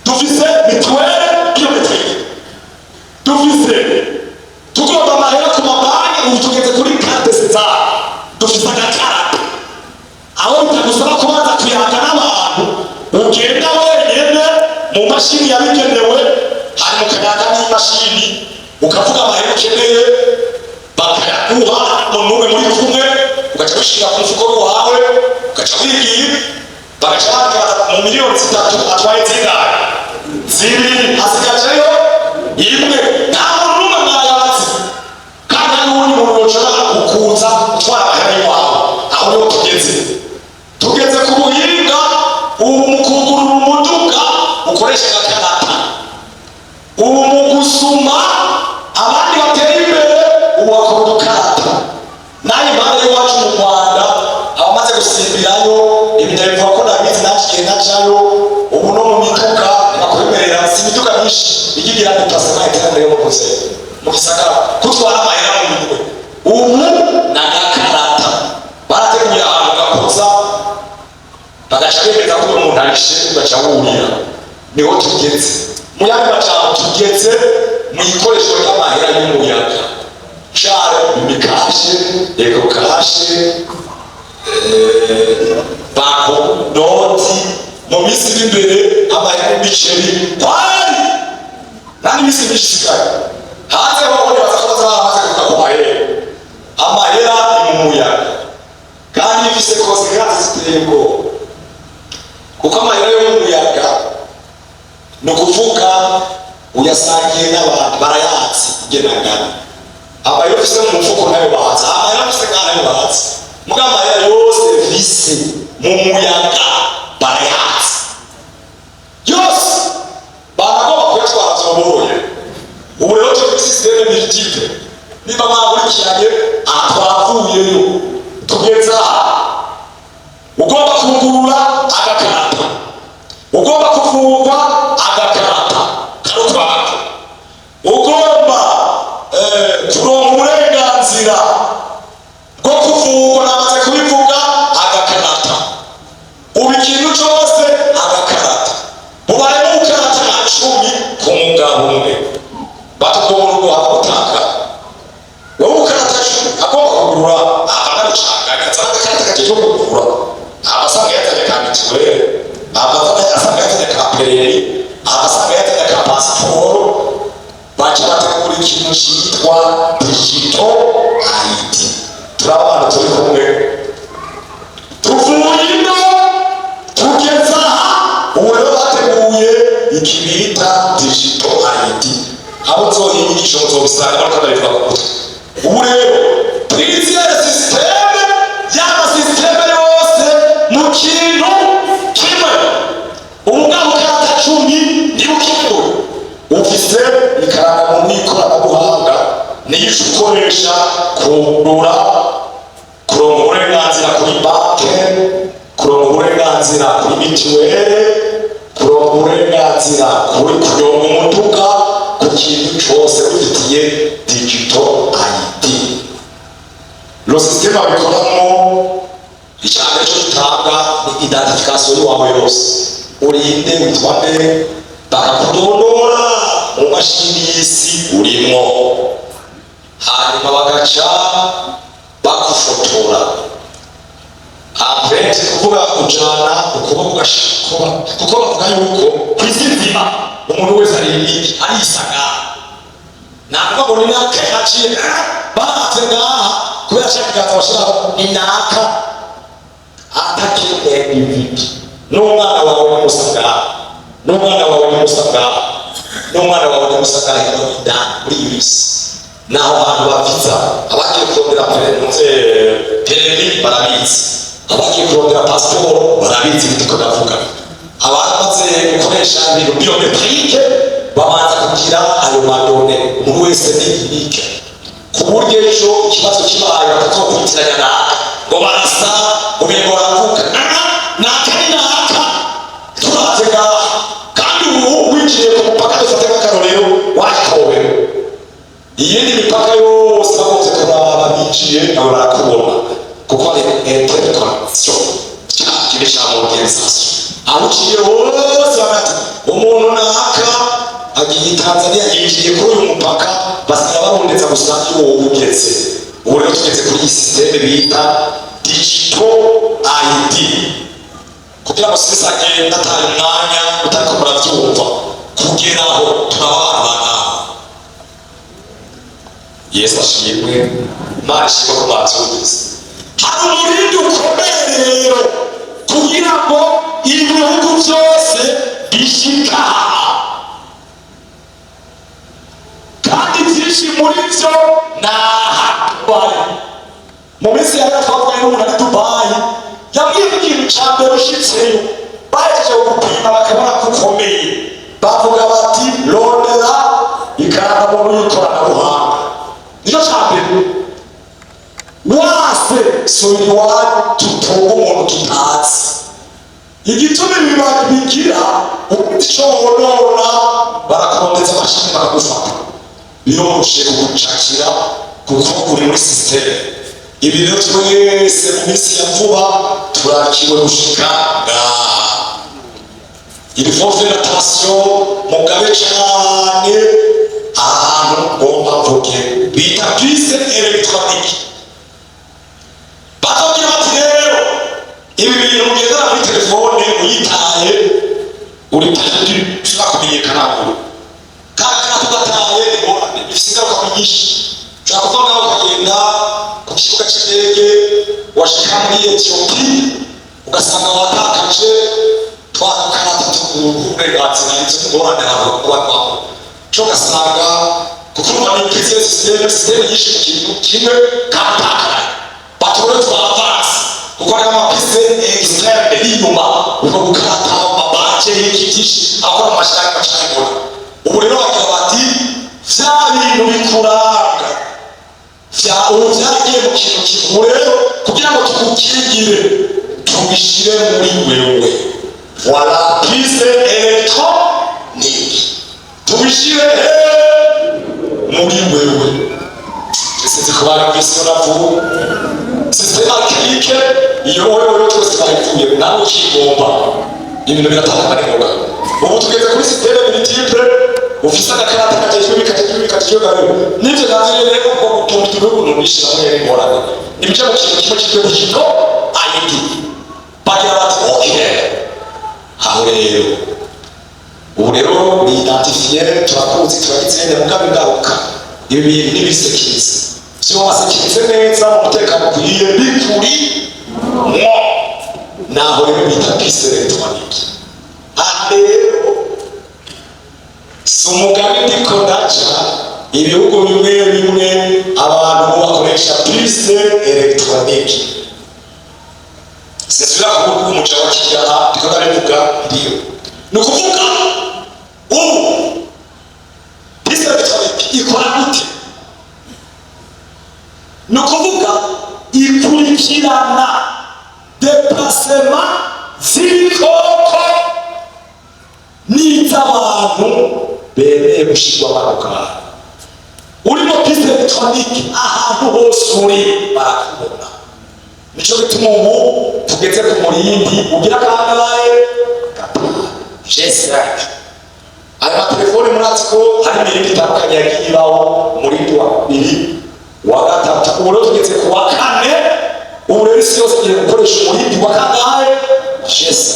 dufise mutuelle biométrique, dufise tugomba amahera ku mabanki. Ubu tugeze kuri carte Sezar, dufise agakarata aho bitagusaba kubanza kuyaga n'abantu, ugenda wenyene mu mashini yabigenewe, hanyuma ukayaga n'imashini, ukavuga amahera ukeneye, bakayaguha umuntu n'umwe muri kumwe, ugaca wishyira ku mufuko wawe, ugaca wigira, bagaca bandika mu miliyoni 3 atwaye zingahe? Zibiri, hasigajeyo imwe. Nta muntu n'umwe mwayabazi, kandi nta n'uwundi muntu yoshobora kukuza gutwara amahera y'iwawe. Aho niho tugeze. Tugeze ku buhinga ubu mu kugurura umuduga ukoresha agakarata. Ubu mu gusuma, abandi bateye imbere ubu bakora udukarata. Nayo impande y'iwacu mu Rwanda, abamaze gusimbirayo, ibi ndabivuga ko ndabizi naje igihe najayo. Ubu no mu miduga ntibakwemerera, si imiduga myinshi igigira déplacement iterambere yo mu kuze mu gisagara kutwara amahera mu minwe. Ubu ni agakarata, barateguye ahantu gakoza, bagaca bemeza ko umuntu arishe, ugaca wurira. Niho tugeze. Mu yandi majambo, tugeze mu ikoresho ry'amahera y'umuyaga, genre Lumicash, Ecocash, banko noti. Mu minsi iri imbere amahera y'imiceri kwari nta n'iminsi myinshi isigaye. Hanze ho nibaza ko baza baramaze kuvuga ku mahera. Amahera ni mu muyaga kandi bifise conséquences ziteye ubwoba, kuko amahera yo mu muyaga ni ukuvuga uyasangiye n'abantu, barayazi igenangana. Amahera ufise mu mufuko nayo bazi, amahera ufise ngaha nayo bazi, muga amahera yose vise mu muyaga barayazi yose, banagomba kuyatwara vyoboroye. Ubu rero turi kuri système multiple. Niba mwakurikiranye, aha twavuyeyo tugeze aha: ugomba kugurura agakarata, ugomba kuvurwa agakarata karukwako, ugomba kuronka uburenganzira bwo kuvurwa, namaze kubivuga, agakarata. Ubu ikintu cyose agakarata. Bubayemo ubukarata nka 10 ku mugabo umwe, batugomba urugo gutanga wowe ubukarata 10. Agomba kugurura akanarucanganya, azana agakarata kajejwe kugurura, abasanga yazanye ka mituweli, asanga yazanye ka permis, abasanga yazanye ka pasiporo. Baca bategura ikintu cyitwa digital ID. Turaba abantu turi kumwe, tuvuye ino tugeze aha. Ubu rero bateguye iki bita digital ID. Abo nzoha inyigisho muzobisanga bariko ndabivuga ku mutwe. Ubu rero plusieurs systèmes, y'ama systèmes yose mu kintu kimwe. Ubu bwaho karata 10 ntibukimwe, ufise ikarangamuntu y'ikoranabuhanga, niyo uca ukoresha kugura, kuronka uburenganzira kuri banke, kuronka uburenganzira kuri mituweli, kuronka uburenganzira kuri kuronka umuduga, ku kintu cose wifitiye digital ID. Le système abikoramo, icambere cyo dutanga ni identification yawe yose: urinde, witwa nde, bakakudondora mu mashini y'isi urimwo, hanyuma bagaca bagufotora empreinte, kuvuga ujana ukuboko ugashikuba, kuko bavuga yuko ku isi nzima umuntu wese ari arisanga. Nakuvuga ngo ni nake aciye baravye ngaha kubera Cya kiganza bashyiraho ni naka atakiri individu. N'umwana wawe ni musa ngaha, n'umwana wawe ni musa ngaha, n'umwana wawe ni musa ngaha. Ino indani muri iyi bisi naho hantu baviza. Abagiye kurondera permis barabizi, abagiye kurondera pasiporo barabizi. Ibyo ndavuga, abamaze gukoresha ibintu biométrique babanza kugira ayo ma données. Umuntu wese ni unique, ku buryo ejo ikibazo kibaye batazokwitiranya naka ngo barasa, ngo bingo baravuka naka ni naka. Turavye ngaha kandi ubu winjiye ku mupaka, dufate nk'akarorero wayikowe, iyindi mipaka yose bagomvye kuraba binjiye nabo barakubona, kuko hari interconnexion, cya kintu ca mondialisation. Aho uciye hose bagati umuntu naka agiye i Tanzania, yinjiye kuri uyu mupaka, basiga barondeza gusa iyo wowe ugeze. Ubu rero tugeze kuri iyi système bita digital ID. Kugira ngo sisage ndataye umwanya utariko muravyumva, kugeraho turaba abantu bangaho. Yesu ashimwe, Imana ishimwe ko mwavyumvise. Hari umurindi ukomeye rero kugira ngo ibihugu byose bishika aha, kandi byinshi muri byo ni aha Dubayi. Mu minsi yahera twavuganye n'umuntu ari Dubayi, yabwiye ko ikintu ca mbere ushitseyo, bahejeje gupima bakabona ko ukomeye, bavuga bati: "Rondera ikarangamuntu y'ikoranabuhanga." Nicyo ca mbere. Wase subira iwanyu, tutunga umuntu tutazi. Igituma ibi bigira ufite ico wonona, barakurondeza amashini bakagufata. Biroroshe kugucakira kuko uri muri système. Ibi rero twese mu minsi ya vuba turakiwe gushika ngaha. Il faut faire attention, mugabe cane ahantu ngomba mvuge bita puce électronique. Bakabwira bati: "Rero ibi bintu ugendera muri telefone, uyitaye uri perdu, ushobora kumenyekana kure." Kandi tugataye ingorane bifite ingaruka nyinshi. Ushobora kuva ngaho ukagenda ku kibuga cy'indege, washika muri Etiyopi ugasanga watakaje twa dukarata tw'uburenganzira. Izo ngorane abantu kubarwamo cyo ugasanga kuko urumva ni ikize système nyinshi mu kintu kimwe katakara. Batore twa avance kuko hariho ama puces externes y'inyuma, ubwo gukarata amabanki y'iki byinshi akora mu mashyirahamwe macana. Ubu rero bagira bati: "Vya bintu bikuranga vya ubu vyaragiye mu kintu kimwe. Ubu rero kugira ngo tugukingire, tubishire muri wewe." Voilà, puce électronique, tubishire he? Muri wewe. Sinzi ko bari kwisi navuga système archaïque. Iyo wewe twese twayivuye nawe ukigomba, ibintu biratandukanye ngoga. Ubu tugeze kuri système multiple, ufise agakarata kajejwe ibi, kajejwe ibi, kajejwe gabe n'ivyo navyo. Rero ubwo utuntu tubihugu nubishira muri ingorane nibija mu kintu kimwe cyitwa digital ID. Bagira bati: "Okay, aho rero ubu rero ni identifié, turakuzi, turagize." Mugabo ingaruka, ibi bintu ntibisekirize, vyoba sécurisé neza mu mutekano ukwiye, bikuri mwo. Naho rero bita puce électronique. Aha rero si umugani ndiko ndaca. Ibihugu bimwe bimwe abantu bakoresha puce électronique. Sinsubira kuvuga umuca wa kigaha, ndiko ndabivuga ndiyo. Ni ukuvuga ubu puce électronique ikora gute? Ni ukuvuga ikurikirana déplacement z'ibikoko n'iz'abantu bemeye gushirwa amanukana. Urimo puce électronique, ahantu hose uri barakubona. Nico gituma ubu tugeze ku murindi ugira kangahe? Gatanu, G5. Ayo matelefone murazi ko hari imirindi itandukanye yagiye ibaho: umurindi wa kabiri, wa gatatu, ubu rero tugeze ku wa kane. Ubu rero isi yose igiye gukoresha umurindi wa kangahe? G5.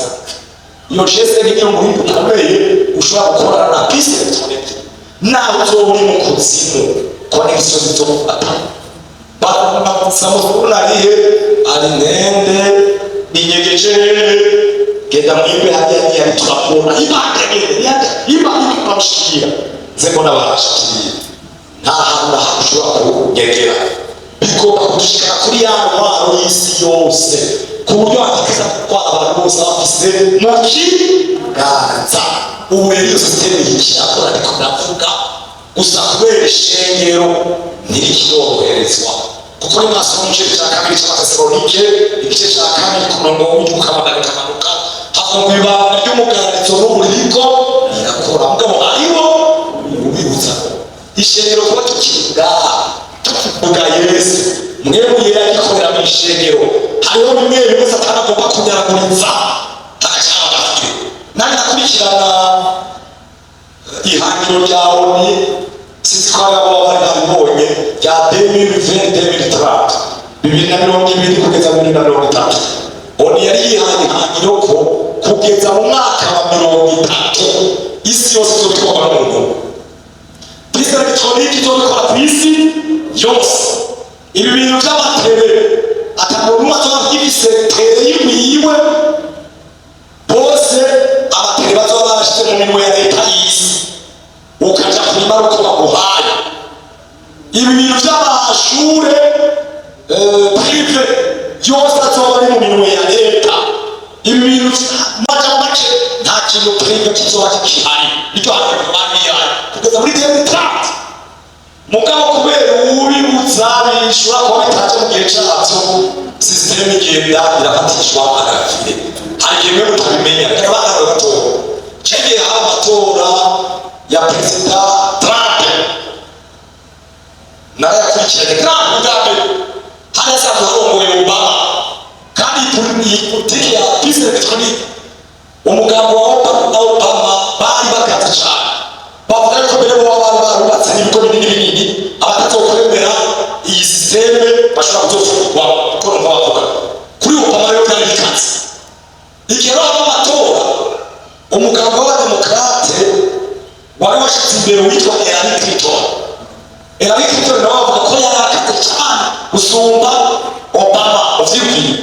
Iyo G5 niyo murindi ukomeye ushobora gukorana na puce électronique. Naho uzoba uri mu kuzimu, connexion zizofata. Bakunda Samusoni arihe? Ari ntende inyegeje, genda mwimbe hariya ntiyari, turakubona. Imana nyene Imana ikamushikira, nze mbona barashikiriye. Nta hantu na hamwe ushobora kunyegera. Bigomba kudushikana kuri ya ntwaro y'isi yose, ku buryo batigeza gutwara abantu bose bafise mu kiganza. Ubu rero iyo système irakora, ariko ndavuga gusa kubera ishengero ntirikiroroherezwa, kuko ni mwasoma mu gice cya kabiri cy'Abatesalonike, igice cya kabiri ku murongo w'indwi ukabandanya ukamanuka, havuga ngo ibanga ry'umuganirizo n'ubu ririko rirakora, mugabo hariho ubibutsa ishengero kuba tukiri ngaha tukivuga Yesu. Mwebwe yera agikorera mu ishengero, hariho bimwe bimwe Satani agomba kunyaraguriza hagacaba agafite. Nanjye nakurikirana ihangiro rya ONU, sinzi ko hari abo bari babibonye, rya 2020 2030, 2020 kugeza 2030. ONU yari yihaye ihangiro ko kugeza mu mwaka wa 30 isi yose izobitwarwa n'umuntu, puce électronique izobikora ku isi yose. Ibi bintu by'ama télé, atamuntu umwe azoba agifise télé yiwiwe, bose ama télé bazoba barashize mu minwe ya leta y'isi, ukaja kurima uko baguhaye. Ibi bintu by'amashure privé yose azoba ari mu minwe ya leta. Ibi bintu, majambo make, nta kintu privé kizoba kikihari. Nicyo hantu bari kugeza muri 2030. Mugabo kubera ubibutsa bishobora kuba bitaje mu gihe cyabyo, système igenda irafatishwa agafire. Hari igihe mwe mutabimenya. Reka bana batora cyagiye haba amatora ya Perezida Trump, narayakurikiranye. Trump bwa mbere hari hasanzwe harongoye Obama, kandi iyi politiki ya puce électronique, umugambo wa Obama na Obama bari bakaze cyane. Bavuga yuko mbere bo bari barubatse n'ibigo binini binini, abatazokwemera iyi système bashobora kuzofungwa, kuko numva bavuga kuri Obama rero byari bikaze. Igihe haba amatora, umugambo w'Abademokrate wari washize imbere witwa Hillary Clinton. Hillary Clinton nawe bavuga ko yari akaze cyane gusumba Obama. Uvyibwiye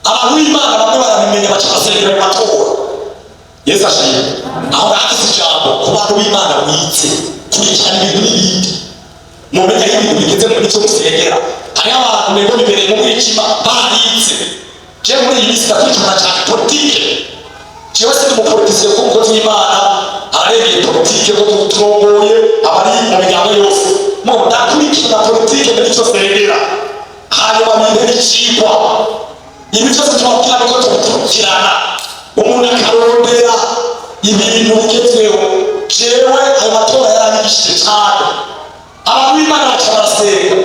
abantu b'Imana bamwe barabimenya, baca basengera mu matora. Yesu ashimwe. Aho nagize ijambo ku bantu b'Imana: wize kurikirana ibintu n'ibindi, mumenye aho ibintu bigeze muri cyo musengera. Hariho abantu nego bibereye mu mwijima barize. Jewe muri iyi minsi ndakurikirana cyane politike. Jewe sindi umu politicien, kuko umukozi w'Imana ararengeye politike, ko turongoye abari mu miryango yose. Mo ndakurikirana politike muri cyo sengera, hanyuma bintera icigwa. Ibi byose tubabwira niko tubikurikirana, umuntu akarondera ibintu bigezweho. Jewe ayo matora yaranyigishije cyane. Abantu b'Imana baca barasenga,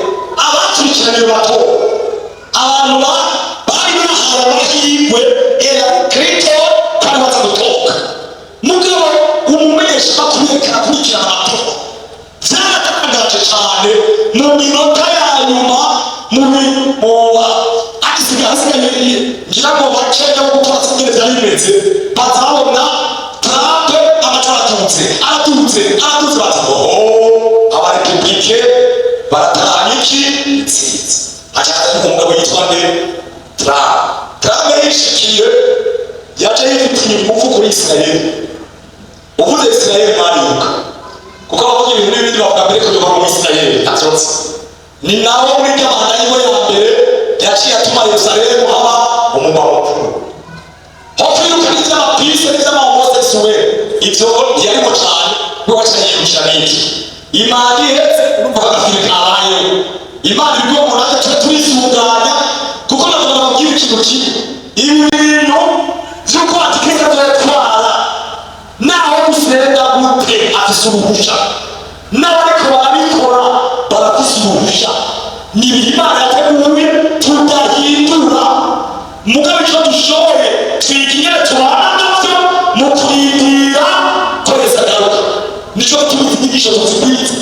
abakurikirana ayo matora, abantu bari bahawe amahirwe Hillary Clinton kandi baza gutoka. Mugabo umumenyeshamakuru yariko arakurikirana amatora, byaratangaje cyane mu minota ya nyuma, mu hasigaye ngira ngo bakeya bo gutora, singene vyari bimeze, baza babona Trump amatora aradutse, aradutse, aradutse, bati: "Oho, aba républicains baratahanye iki? Intsinzi." Haca umugabo yitwa nde? Trump. Trump yishikiye, yaje yifitiye ingufu kuri Isirayeli. Uvuze Isirayeli mwaribuka, kuko abavuga ibintu n'ibindi bavuga mbere ko biva mu Isirayeli ntavyotse. Ni nawe muri gahunda yiwe ya mbere yaciye atuma Yerusalemu haba umugwa mukuru, ho kwiruka n'ivy'ama puce n'ivy'ama homosexuels. Ivyo ntiyarimo cane, kuko waciye yirukira n'iki. Imana ihetse, urumva ko agafire kabayeho. Imana ibwiwe ngo natwe tube turisuganya, kuko navuga babwira ikintu kimwe: ibi bintu vy'uko antikristo azoyatwara, naho gusenga gute, afise uruhusha, n'abariko barabikora barafise uruhusha. Ni ibintu Imana yateguye tudahindura, mugabo ico dushoboye twiga ingene tubana navyo mu kurindira ko Yesu agaruka. Nico gituma izi nyigisho tuzikwiza.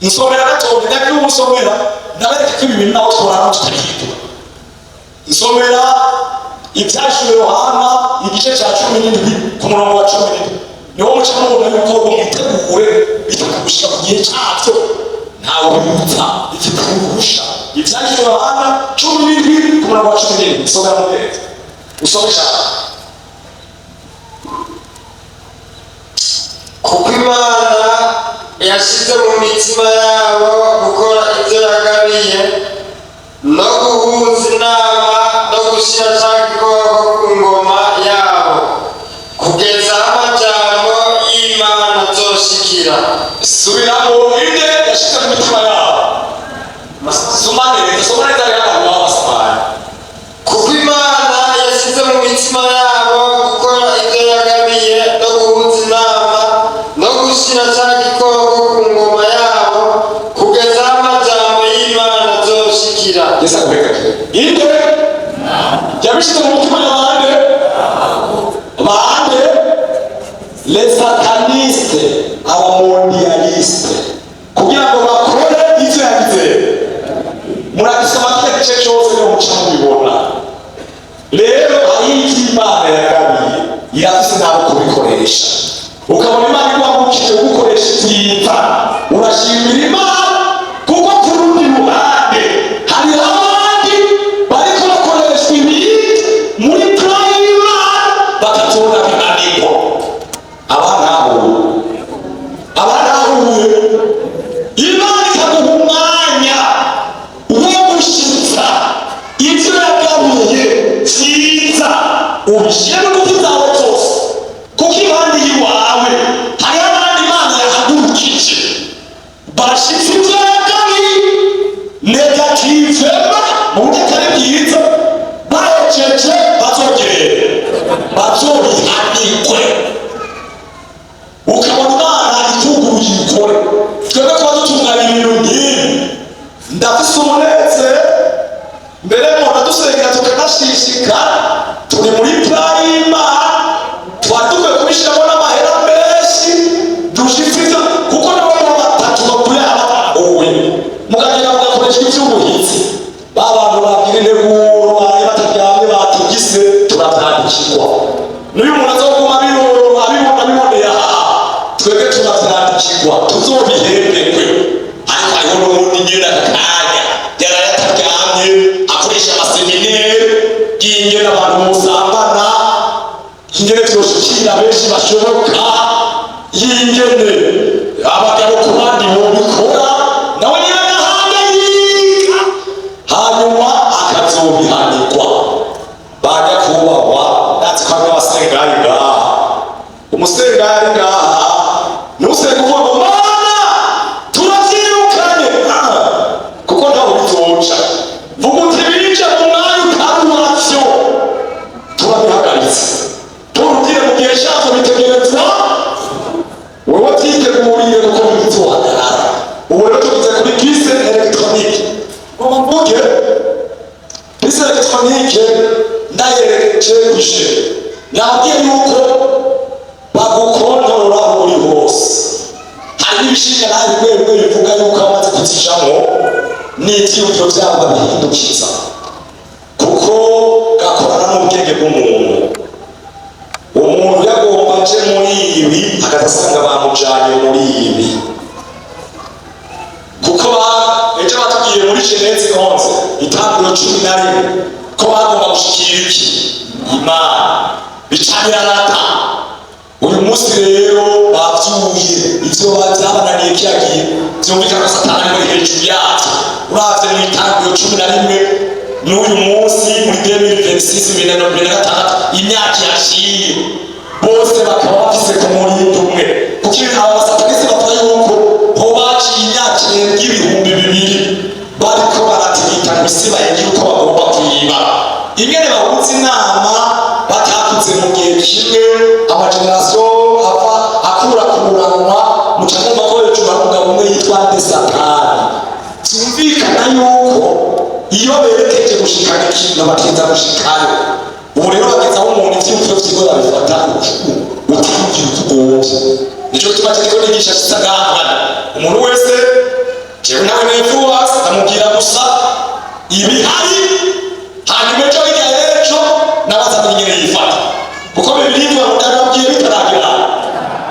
Nsomera gatoya, ndagira umusomera, ndabereka ko ibi bintu naho tworana tutabihindura. Nsomera Ibyashuwe Yohana igice cya 17 ku murongo wa 17, niwo muca mubona yuko ngo mwitegure bitakugushika ku gihe cyabyo. Ntawe bibutsa, bifite uruhusha. Ivyanditswe Yohana 17 ku murongo wa 17. Somera mugenzi, usome cyane. Kuko Imana yashyize mu mitima yabo gukora ibyo yagabiye no guhuza inama no gushyira cya gikoko ku ngoma yabo, kugeza aho amajambo y'Imana azoshikira. Subiramo. Inde yashyize mu mitima yabo? Soma neza, soma neza rero, abantu baba basamaye. Kuko Imana yashyize mu mitima yabo gukora ibyo yagabiye no guhuza inama no gushyira cya gikoko ku ngoma yabo, kugeza aho amajambo y'Imana azoshikira. Yesu akubeka. Inde yabishyize mu mitima y'abande? Bande? Les satanistes, abamondialistes, kugira ngo bakore ivyo yagize. Muragisoma kiriya gice cyose, niho muca mubibona. Rero hari ivyo Imana yagabiye, irafise nabo kubikoresha. Ukabona Imana iguhagurukije gukoresha ivyiza, urashimira Imana, kuko ku rundi ruhande hari abandi bariko bakoreshwa ibindi muri plan y'Imana, bakatubona binanirwa. Aba nabo, aba nahuye, Imana ikaguha umwanya wo gushitsa ivyo yagabiye vyiza, ubishyire ingufu zawe zose, kuko impande y'iwawe hariho abandi Imana yahagurukije bashitse ivyo yagabiye négativement, mu buryo atari bwiza. Bahejeje bazogere bazobihanirwe. Ukabona Imana ituguruye ikore. Twebwe kuba dutunganya ibintu nk'ibi, ndafise umunezero. Mbere muntu dusengera tukanashishikara, turi muri plan y'Imana, twari dukwiye kubishyiramo n'amahera menshi dushitse ivyo, kuko nabo batatu bavuye abahuye mukagenda mugakoresha ivy'ubuhizi, ba bantu bagira integuro baraye bataryamye batugise, turavyandikirwa. N'uyu muntu azoguma abiroro, abibona, abiboneye aha, twebwe turavyandikirwa, tuzobihemberwe. Ariko hariho n'uwundi nyene aka kanya yaraye ataryamye, akoresha amaséminaires y'ingene abantu bosambana, ingene vyoshikira benshi bashoboka, y'ingene abagabo ku bandi bobikora. Nawe nyene agahangayika, hanyuma akazobihanirwa. Bajya kubahwa. Ndazi ko harimo abasengari ngaha. Umusengari ngaha ntusenge uvuga ngo "Mana, turavyirukanye." Ah, kuko ntaho bizoca. Vuga uti "Bije mu mwanya utari uwavyo, turabihagaritse." Turubwire mu gihe cyavyo bitegerezwa, wewe vyiteguriye, kuko ntibizohagarara. Ubu rero tugeze kuri puce électronique. Ngo mvuge puce électronique, ndayerekeje gushe, nabwiye yuko bagukontorora aho uri hose. Hari n'ibishinga nawe bimwe bimwe bivuga yuko abamaze kuzijamwo n'ivyiyumviro vyabo babihindukiza, kuko gakorana n'ubwenge bw'umuntu. Umuntu yagomba aje muri ibi, akaza asanga bamujanye muri ibi, kuko ejo batubwiye muri Genèse 11, itanguriro 11, ko bagomba gushikira iki? Imana. Bica birarata. Uyu munsi rero bavyuye ivyo vyabananiye kiyagiye. Vyumvikana ko Satani ari muri hejuru yavyo. Uravye mu itanguriro 11 n'uyu munsi muri 2026, 2026, imyaka yaciye, bose bakaba bafise ku murindi umwe, kuko aba basatanisi bavuga yuko ho baciye imyaka irenga 2000 bariko baratigita ngo isi bayigire uko bagomba kuyiba. Ingene bahuza inama batakuze mu gihe kimwe, amagénérations ava akurakuranwa, muca mwumva ko hejuru hari umugabo umwe yitwa nde? Satani. Vyumvikana yuko iyo berekeje gushikana ikintu, batinza gushikayo. Ubu rero bageze aho umuntu ivyiyumviro vyiwe babifata utiyumvira uko ugomvye. Nico gituma kiriko nigisha kisagambana umuntu wese. Jewe nawe nifuza ndamubwira gusa ibihari, hanyuma ejo, hirya y'ejo, nabaza amenye ingene yifata, kuko Bibiliya ivuga ngo ndababwiye bitaragira,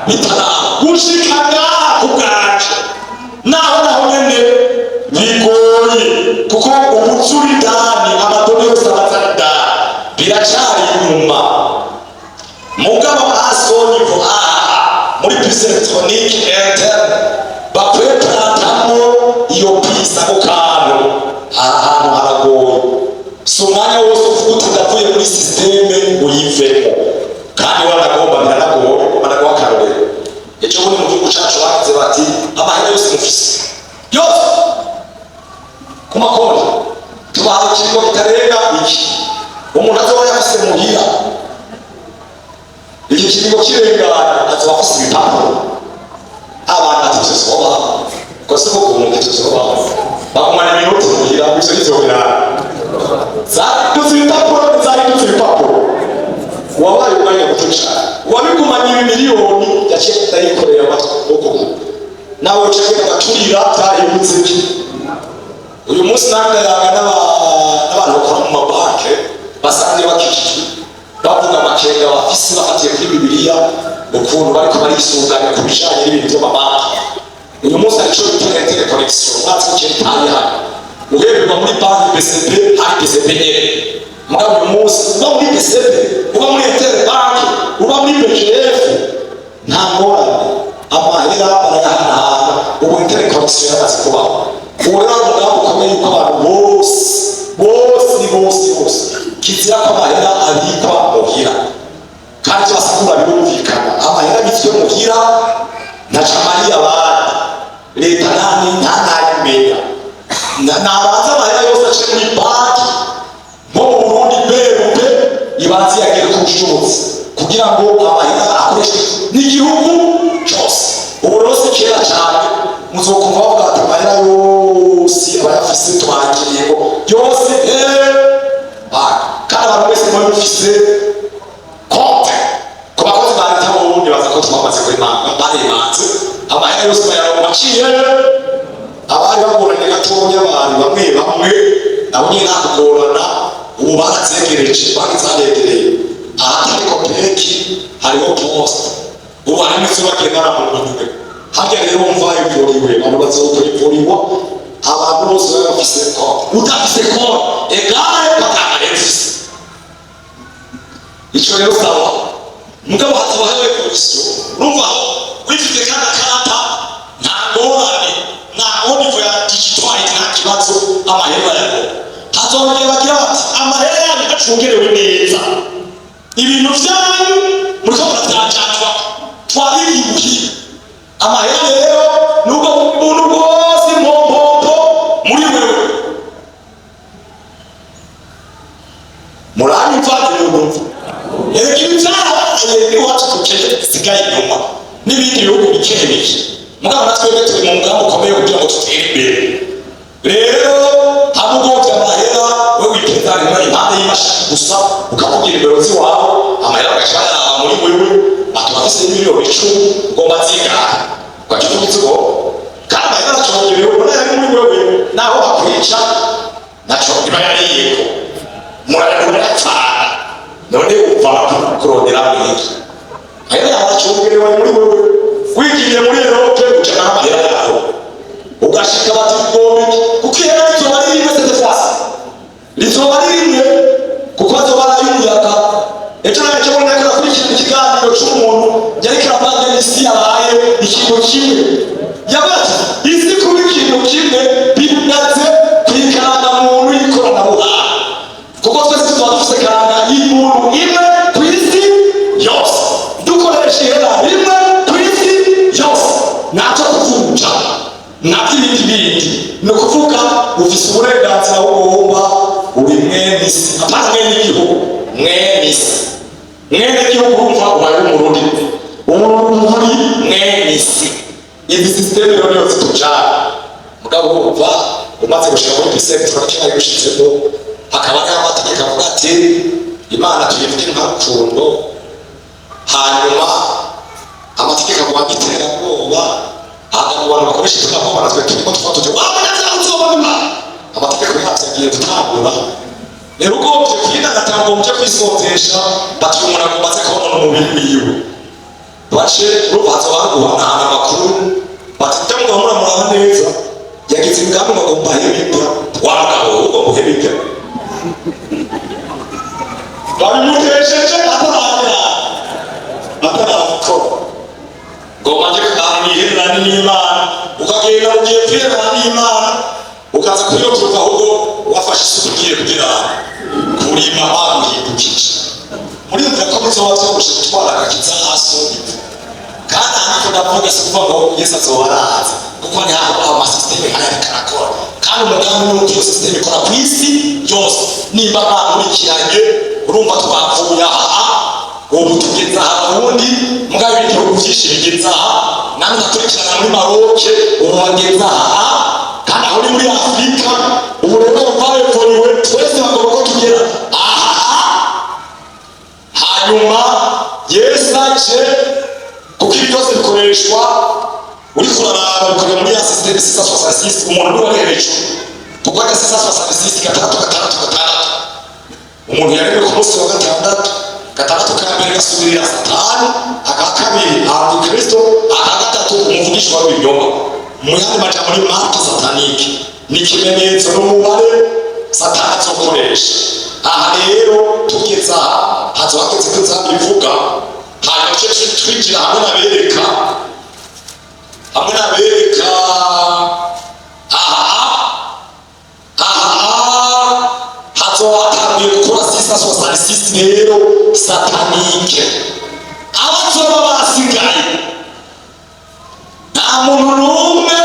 bitaraba gushika ngaha ku bwanje. Naho naho nyene bigoye. Kuko umuco uri indani, ama données yose aba ari indani, biracari inyuma. Mugabo à son niveau, aha muri puce électronique interne bakweplantamwo iyo puce, ako kantu, aha hantu haragoye. Si umwanya wose uvuga uti ndavuye muri système, uyivemo. Kandi wanagomba, biranagoye. Ngomba ndaguha akarorero. Ejo bundi mu gihugu cacu bagize bati: "Amahera yose mufise yose ku makonti, tubahaye ikiringo kitarenga iki." Umuntu azoba yafise muhira, iki kiringo kirengana, azoba afise ibipapuro. Abantu ati: "Ivyo vyobaho ko si ko umuntu ivyo vyobaho?" Bagumana iminota muhira, ivyo ntivyobirana. Zahindutse ibipapuro, zahindutse ibipapuro. Wabaye umwanya muto cane wabigumanye ibimiliyoni, yaciye ndayikorera amaboko, nawe uca agenda agaturira. Byahindutse iki? Uyu munsi nandayaga n'abantu bakora mu mabanke basanzwe bakijijwe, bavuga amakenga bafise bafatiye kuri Bibiliya, ukuntu bariko barisuganya ku bijanye n'ibintu by'amabanki. Uyu munsi hari ico bita interconnexion. Mwatsi ko kera itari hano, uhererwa muri banki BCB, hari BCB nyene. Mugabo uyu munsi uba muri BCB, uba muri Interbank, uba muri BGF, nta ngorane, amahera barayahanahana. Ubu interconnexion yamaze kubaho. Ubu rero hari umugambi ukomeye yuko abantu bose bose bose bose, kizira ko amahera abikwa muhira. Kandi ibyo basigura birumvikana: amahera abitswe muhira ntaca amariye abandi, leta nta ntayimenya. Nabanza amahera yose ace muri banki nko mu Burundi, BRB, ibanze yagere ku bushobozi kugira ngo amahera akoreshwe n'igihugu cyose. Ubu rero si kera cyane muzokumva bavuga bati: "Amahera yose abayafise twakiriye ngo yose banki." Kandi abantu wese muri mufise konte ku bakozi ba leta bo, nibaza ko twamaze kuremanga, baremanze, amahera yose bayaronka aciye. Abari bagoranye gatonya, abantu bamwe bamwe nabo nyine nta kugorana, ubu baratzegereje, banki zaregereye. Ahatari COPEC hariho poste, ubu harimo izo bagendana mu minwe. Harya rero wumva ivuriwe, abantu bazokwivuriwa, abantu bose baba bafise konti. Udafise konti égale batanga ufise ico. Rero sawa, mugabo hataba hariho évolution. Urumva aho wifite kana karata, nta ngorane, nta au niveau ya digital, nta kibazo, amahera bayaronka. Hazongera bagira bati: "Amahera yanyu acungerewe neza, ibintu vyanyu muriko muravyajajwa, twabibyibuhiye amahera." Rero nubwo buntu bwose mpompompo muri wewe, muranyumva? Numva erega ibi vyarabaye iwacu, dukeye dusigaye inyuma n'ibindi bihugu bike bike. Mugabo na twebwe turi mu mugambi ukomeye kugira ngo dutere imbere. Rero hamwe ugovye amahera, we wipeza rimwe impande y'imashini gusa, ukamubwira imbere ziwawe, amahera bagaca bayaraba muri wewe, ati: "Bafise miliyoni 10, ugomba zingahe?" Ugaca uvuga izigo, kandi amahera aracongerewe, ubona yari muri wewe. Naho bakwica, naco iba yariyeko, murayapfana. None uva kurondera mwiki? Amahera yawe aracungerewe muri wewe. Wigiriye muri Europe, ucana n'amahera yawe, ugashika bati: "Ugomba iki?" Kuko ihera rizoba ari rimwe cette fois, rizoba ari rimwe, kuko azoba ari ay'umuyaga. Ejo nawe ejo bundi nariko nakurikirana ikiganiro c'umuntu yariko aravuga isi yabaye ikintu kimwe. Yavuze ati: "Isi kuba ikintu kimwe bimaze ku ikarangamuntu y'ikoranabuhanga, kuko twese tuba dufise karanga y'umuntu imwe ku isi yose, dukoresha ihera rimwe ku isi yose, ntacyo kuvunja, ntabyo ibindi bindi." Ni ukuvuga ufise uburenganzira bugomba, uri mwene isi, apana mwene igihugu, mwene isi. Mwene igihugu, urumva ubaye umurundi, ubu uri mwene isi. Izi système rero niyo zitujana. Mugabo urumva umaze gushika muri puce électronique, gushitsemo, hakaba hariho amategeko avuga ati: "Imana tuyivuge nka rukundo." Hanyuma amategeko avuga iterabwoba, hanyuma mu bantu bakoresha iterabwoba natwe turimo, tuba tuti wamenya uzoba. Amategeko yabyo agiye gutangura. Rero ugombye kwinagata, ugombye kwisonzesha, bati umuntu agomba aze konona umubiri wiwe, bace urumva hazoba hari guhanahana amakuru, bati: "Ibyo mugabo muramuraba neza, yagize imigambi ngo agomba ahebe ibyo." Wa mugabo, ubwo muhebike babimutesheje ataragera, atarakora ngo bajye ahantu n'Imana. Ukagenda ugiye kwiherana n'Imana, ukaza kuyotuka, ahubwo wafashe isuku ugiye kugira kurima, baguhindukije. Muriyumvira ko bizoba vyoroshe gutwara agakiza hasi? Kandi aha niko ndavuga, si kuvuga ngo Yesu azoba araza, kuko ni aho amasisiteme nkaya ariko arakora, kandi umugambi ni uko iyo système ikora ku isi yose. Nimba bakurikiranye, urumva twavuye aha, ubu tugeze aha Barundi, mugabo ibindi bihugu byinshi bigeze aha. Namwe ndakurikirana muri Maroke, ubu bageze aha, kandi aho ni muri Afurika. Ubu rero twabevuriwe twese, bagomba ko tugera aha. Hanyuma Yesu aje, kuko ibi byose bikoreshwa, uriko uraraba, bikorera muri ya système 666. Umuntu niwe ari hejuru, kuko aka 666, gatandatu, gatandatu, gatandatu, umuntu yaremwe ku munsi wa gatandatu. Gatandatu ka mbere gasubirira Satani, aka kabiri Antikristo, aka gatatu umuvugishwa w'ibinyoma. Mu yandi majambo ni marque satanique, ni ikimenyetso n'umubare Satani azokoresha. Aha rero tugeze aha, hazoba hageze ko inzamba ivuga, hanyuma tuce twinjira hamwe n'abereka aha. Aha hazoba hatanguye gukora 666 rero satanique. Abazoba basigaye, nta muntu n'umwe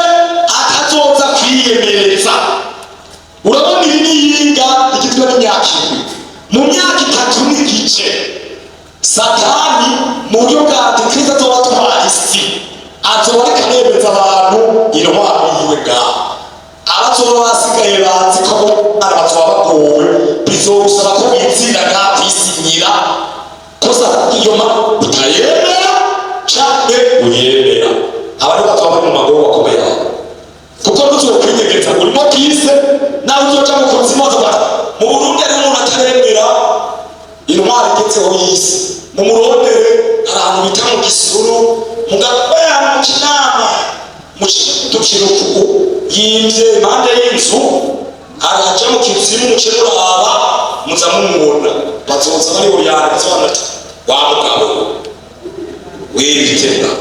atazoza kwiyemereza. Urabona, iri ni yinga igizwe n'imyaka 7. Mu myaka 3 n'igice, Satani mu buryo bwa Antikristo azoba atwara isi, azoba ariko aremeza abantu intwaro yiwe. Ngaho abazoba basigaye bazi ko bana bazoba bagowe. Bizogusaba ko wizira ngaha kwisinyira ko Satani iyo mpamvu utayemera canke uyemera. Abari bazoba bari mu magorwa akomeye aho, kuko ntuzokwinyegeza, urimo kise nawe uzoca mu kuzimu. Bazoba mu Burundi hariho umuntu ataremera intwaro igetseho y'isi, mu murondere. Hari ahantu bita mu Gisuru, mu Gakwaya, mu Kinama, mu Dukiruku, yimvye impande y'inzu, araja mu kizimu, muce muraba, muza mumubona. Bazoza bari buyane, bazoba ati: "Wa mugabo wibitega."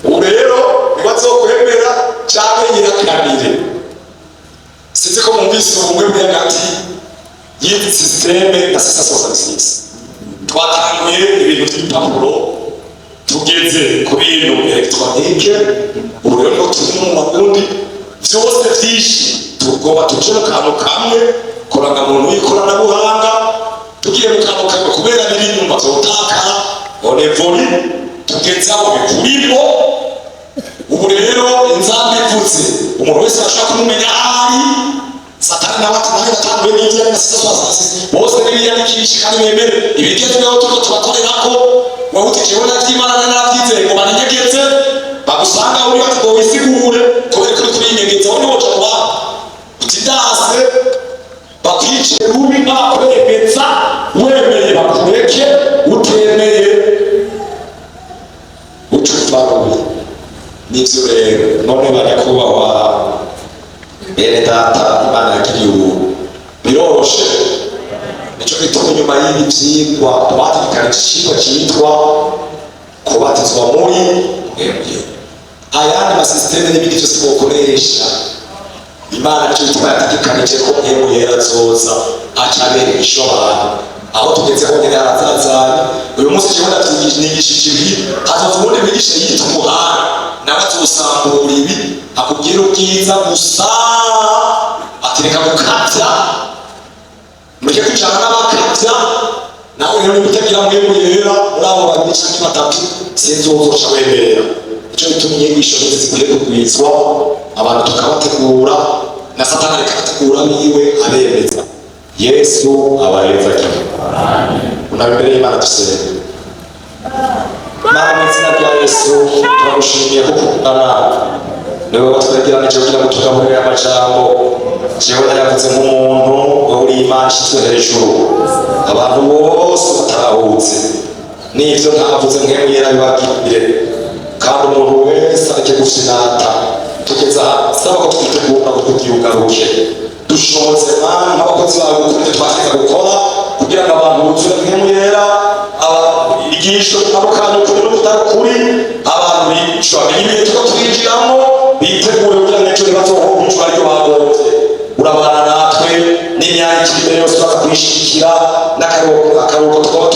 Ubu rero niba azokwemera canke yirakanire. Sinzi ko mwumvise ubumwe buri hagati y'izi système na 666. Twatanguye ibintu by'ibipapuro, tugeze ku bintu électronique, ubu rero niho turi mu makundi byose byinshi. Tugomba tuje mu kantu kamwe, kurangamuntu y'ikoranabuhanga. Tugiye mu kantu kamwe, kubera biri inyuma vyotakara, on évolue, tugeze aho bikurimo. Ubu rero inzamba ivutse, umuntu wese arashobora kumumenya ahari. Satani nawe ati: "Nanjye natanguye n'ibyo na sisa, bose n'ibiyandikisha kandi bemere ibigezweho turiko turakorerako." Wowe uti: "Jewe navy'Imana naravyizeye," ngo baninyegetse, bagusanga uri, bati ngo wisigure kubera ko uri kurinyegeza. Wowe niwoca mu bantu uti: "Ndase," bakwice rubi. Bakwemeza, wemeye bakureke, utemeye uca upfa rubi. Nivyo rero. None banyakubahwa bene data, Imana yagiriye ubuntu, biroroshe. Nico gituma inyuma y'ibi vyigwa twategekana icigwa citwa kubatizwa muri mwebwe, ayandi ma système n'ibindi vyose bokoresha. Imana nico gituma yategekanije ko Mpwemu Yera azoza aca aberesha abantu. Aho tugeze honyene harazazanye. Uyu munsi jewe nigishije ibi, hazoza uwundi mwigisha yitwa umuhanga, nawe azosambura ibi, akubwira ubwiza gusa, atereka gukabya, mureke kwicarana n'abakabya. Nawe rero niba utagira Mpwemu Yera, muri abo babiri canke batatu sinzi uwo uzoca wemera. Nico gituma inyigisho nk'izi zikwiye kugwizwa, abantu tukabategura, na Satani ariko abategura biwe abemeza. Yesu abahezagiye. Unaba imbere y'Imana, dusenga. Mana, mu izina rya Yesu, turagushimiye kuko ungana. Niwe watwegeranije kugira ngo tugaburire amajambo. Jewe nayavuze nk'umuntu, wowe uri Imana ishyizwe hejuru. Abantu bose batahutse n'ivyo ntavuze, Mpwemu Yera bibabwire, kandi umuntu wese areke gufinata. Tugeze aha, saba ko twitegura ngo tugiugaruke dushobotse, Mana, nk'abakozi bawe gukora ibyo twateza gukora kugira ngo abantu buzure Mpwemu Yera, inyigisho zitandukanye, ukuri n'ukutari ukuri, abantu bicwa bamenye ibihe tuko twinjiramo, bitegure kugira ngo ejo ntibazohombe icura aryo bagombye. Urabana natwe n'imyanya ikiri imbere yose, uraza kuyishigikira n'akaruhuko, akaruhuko tugomba.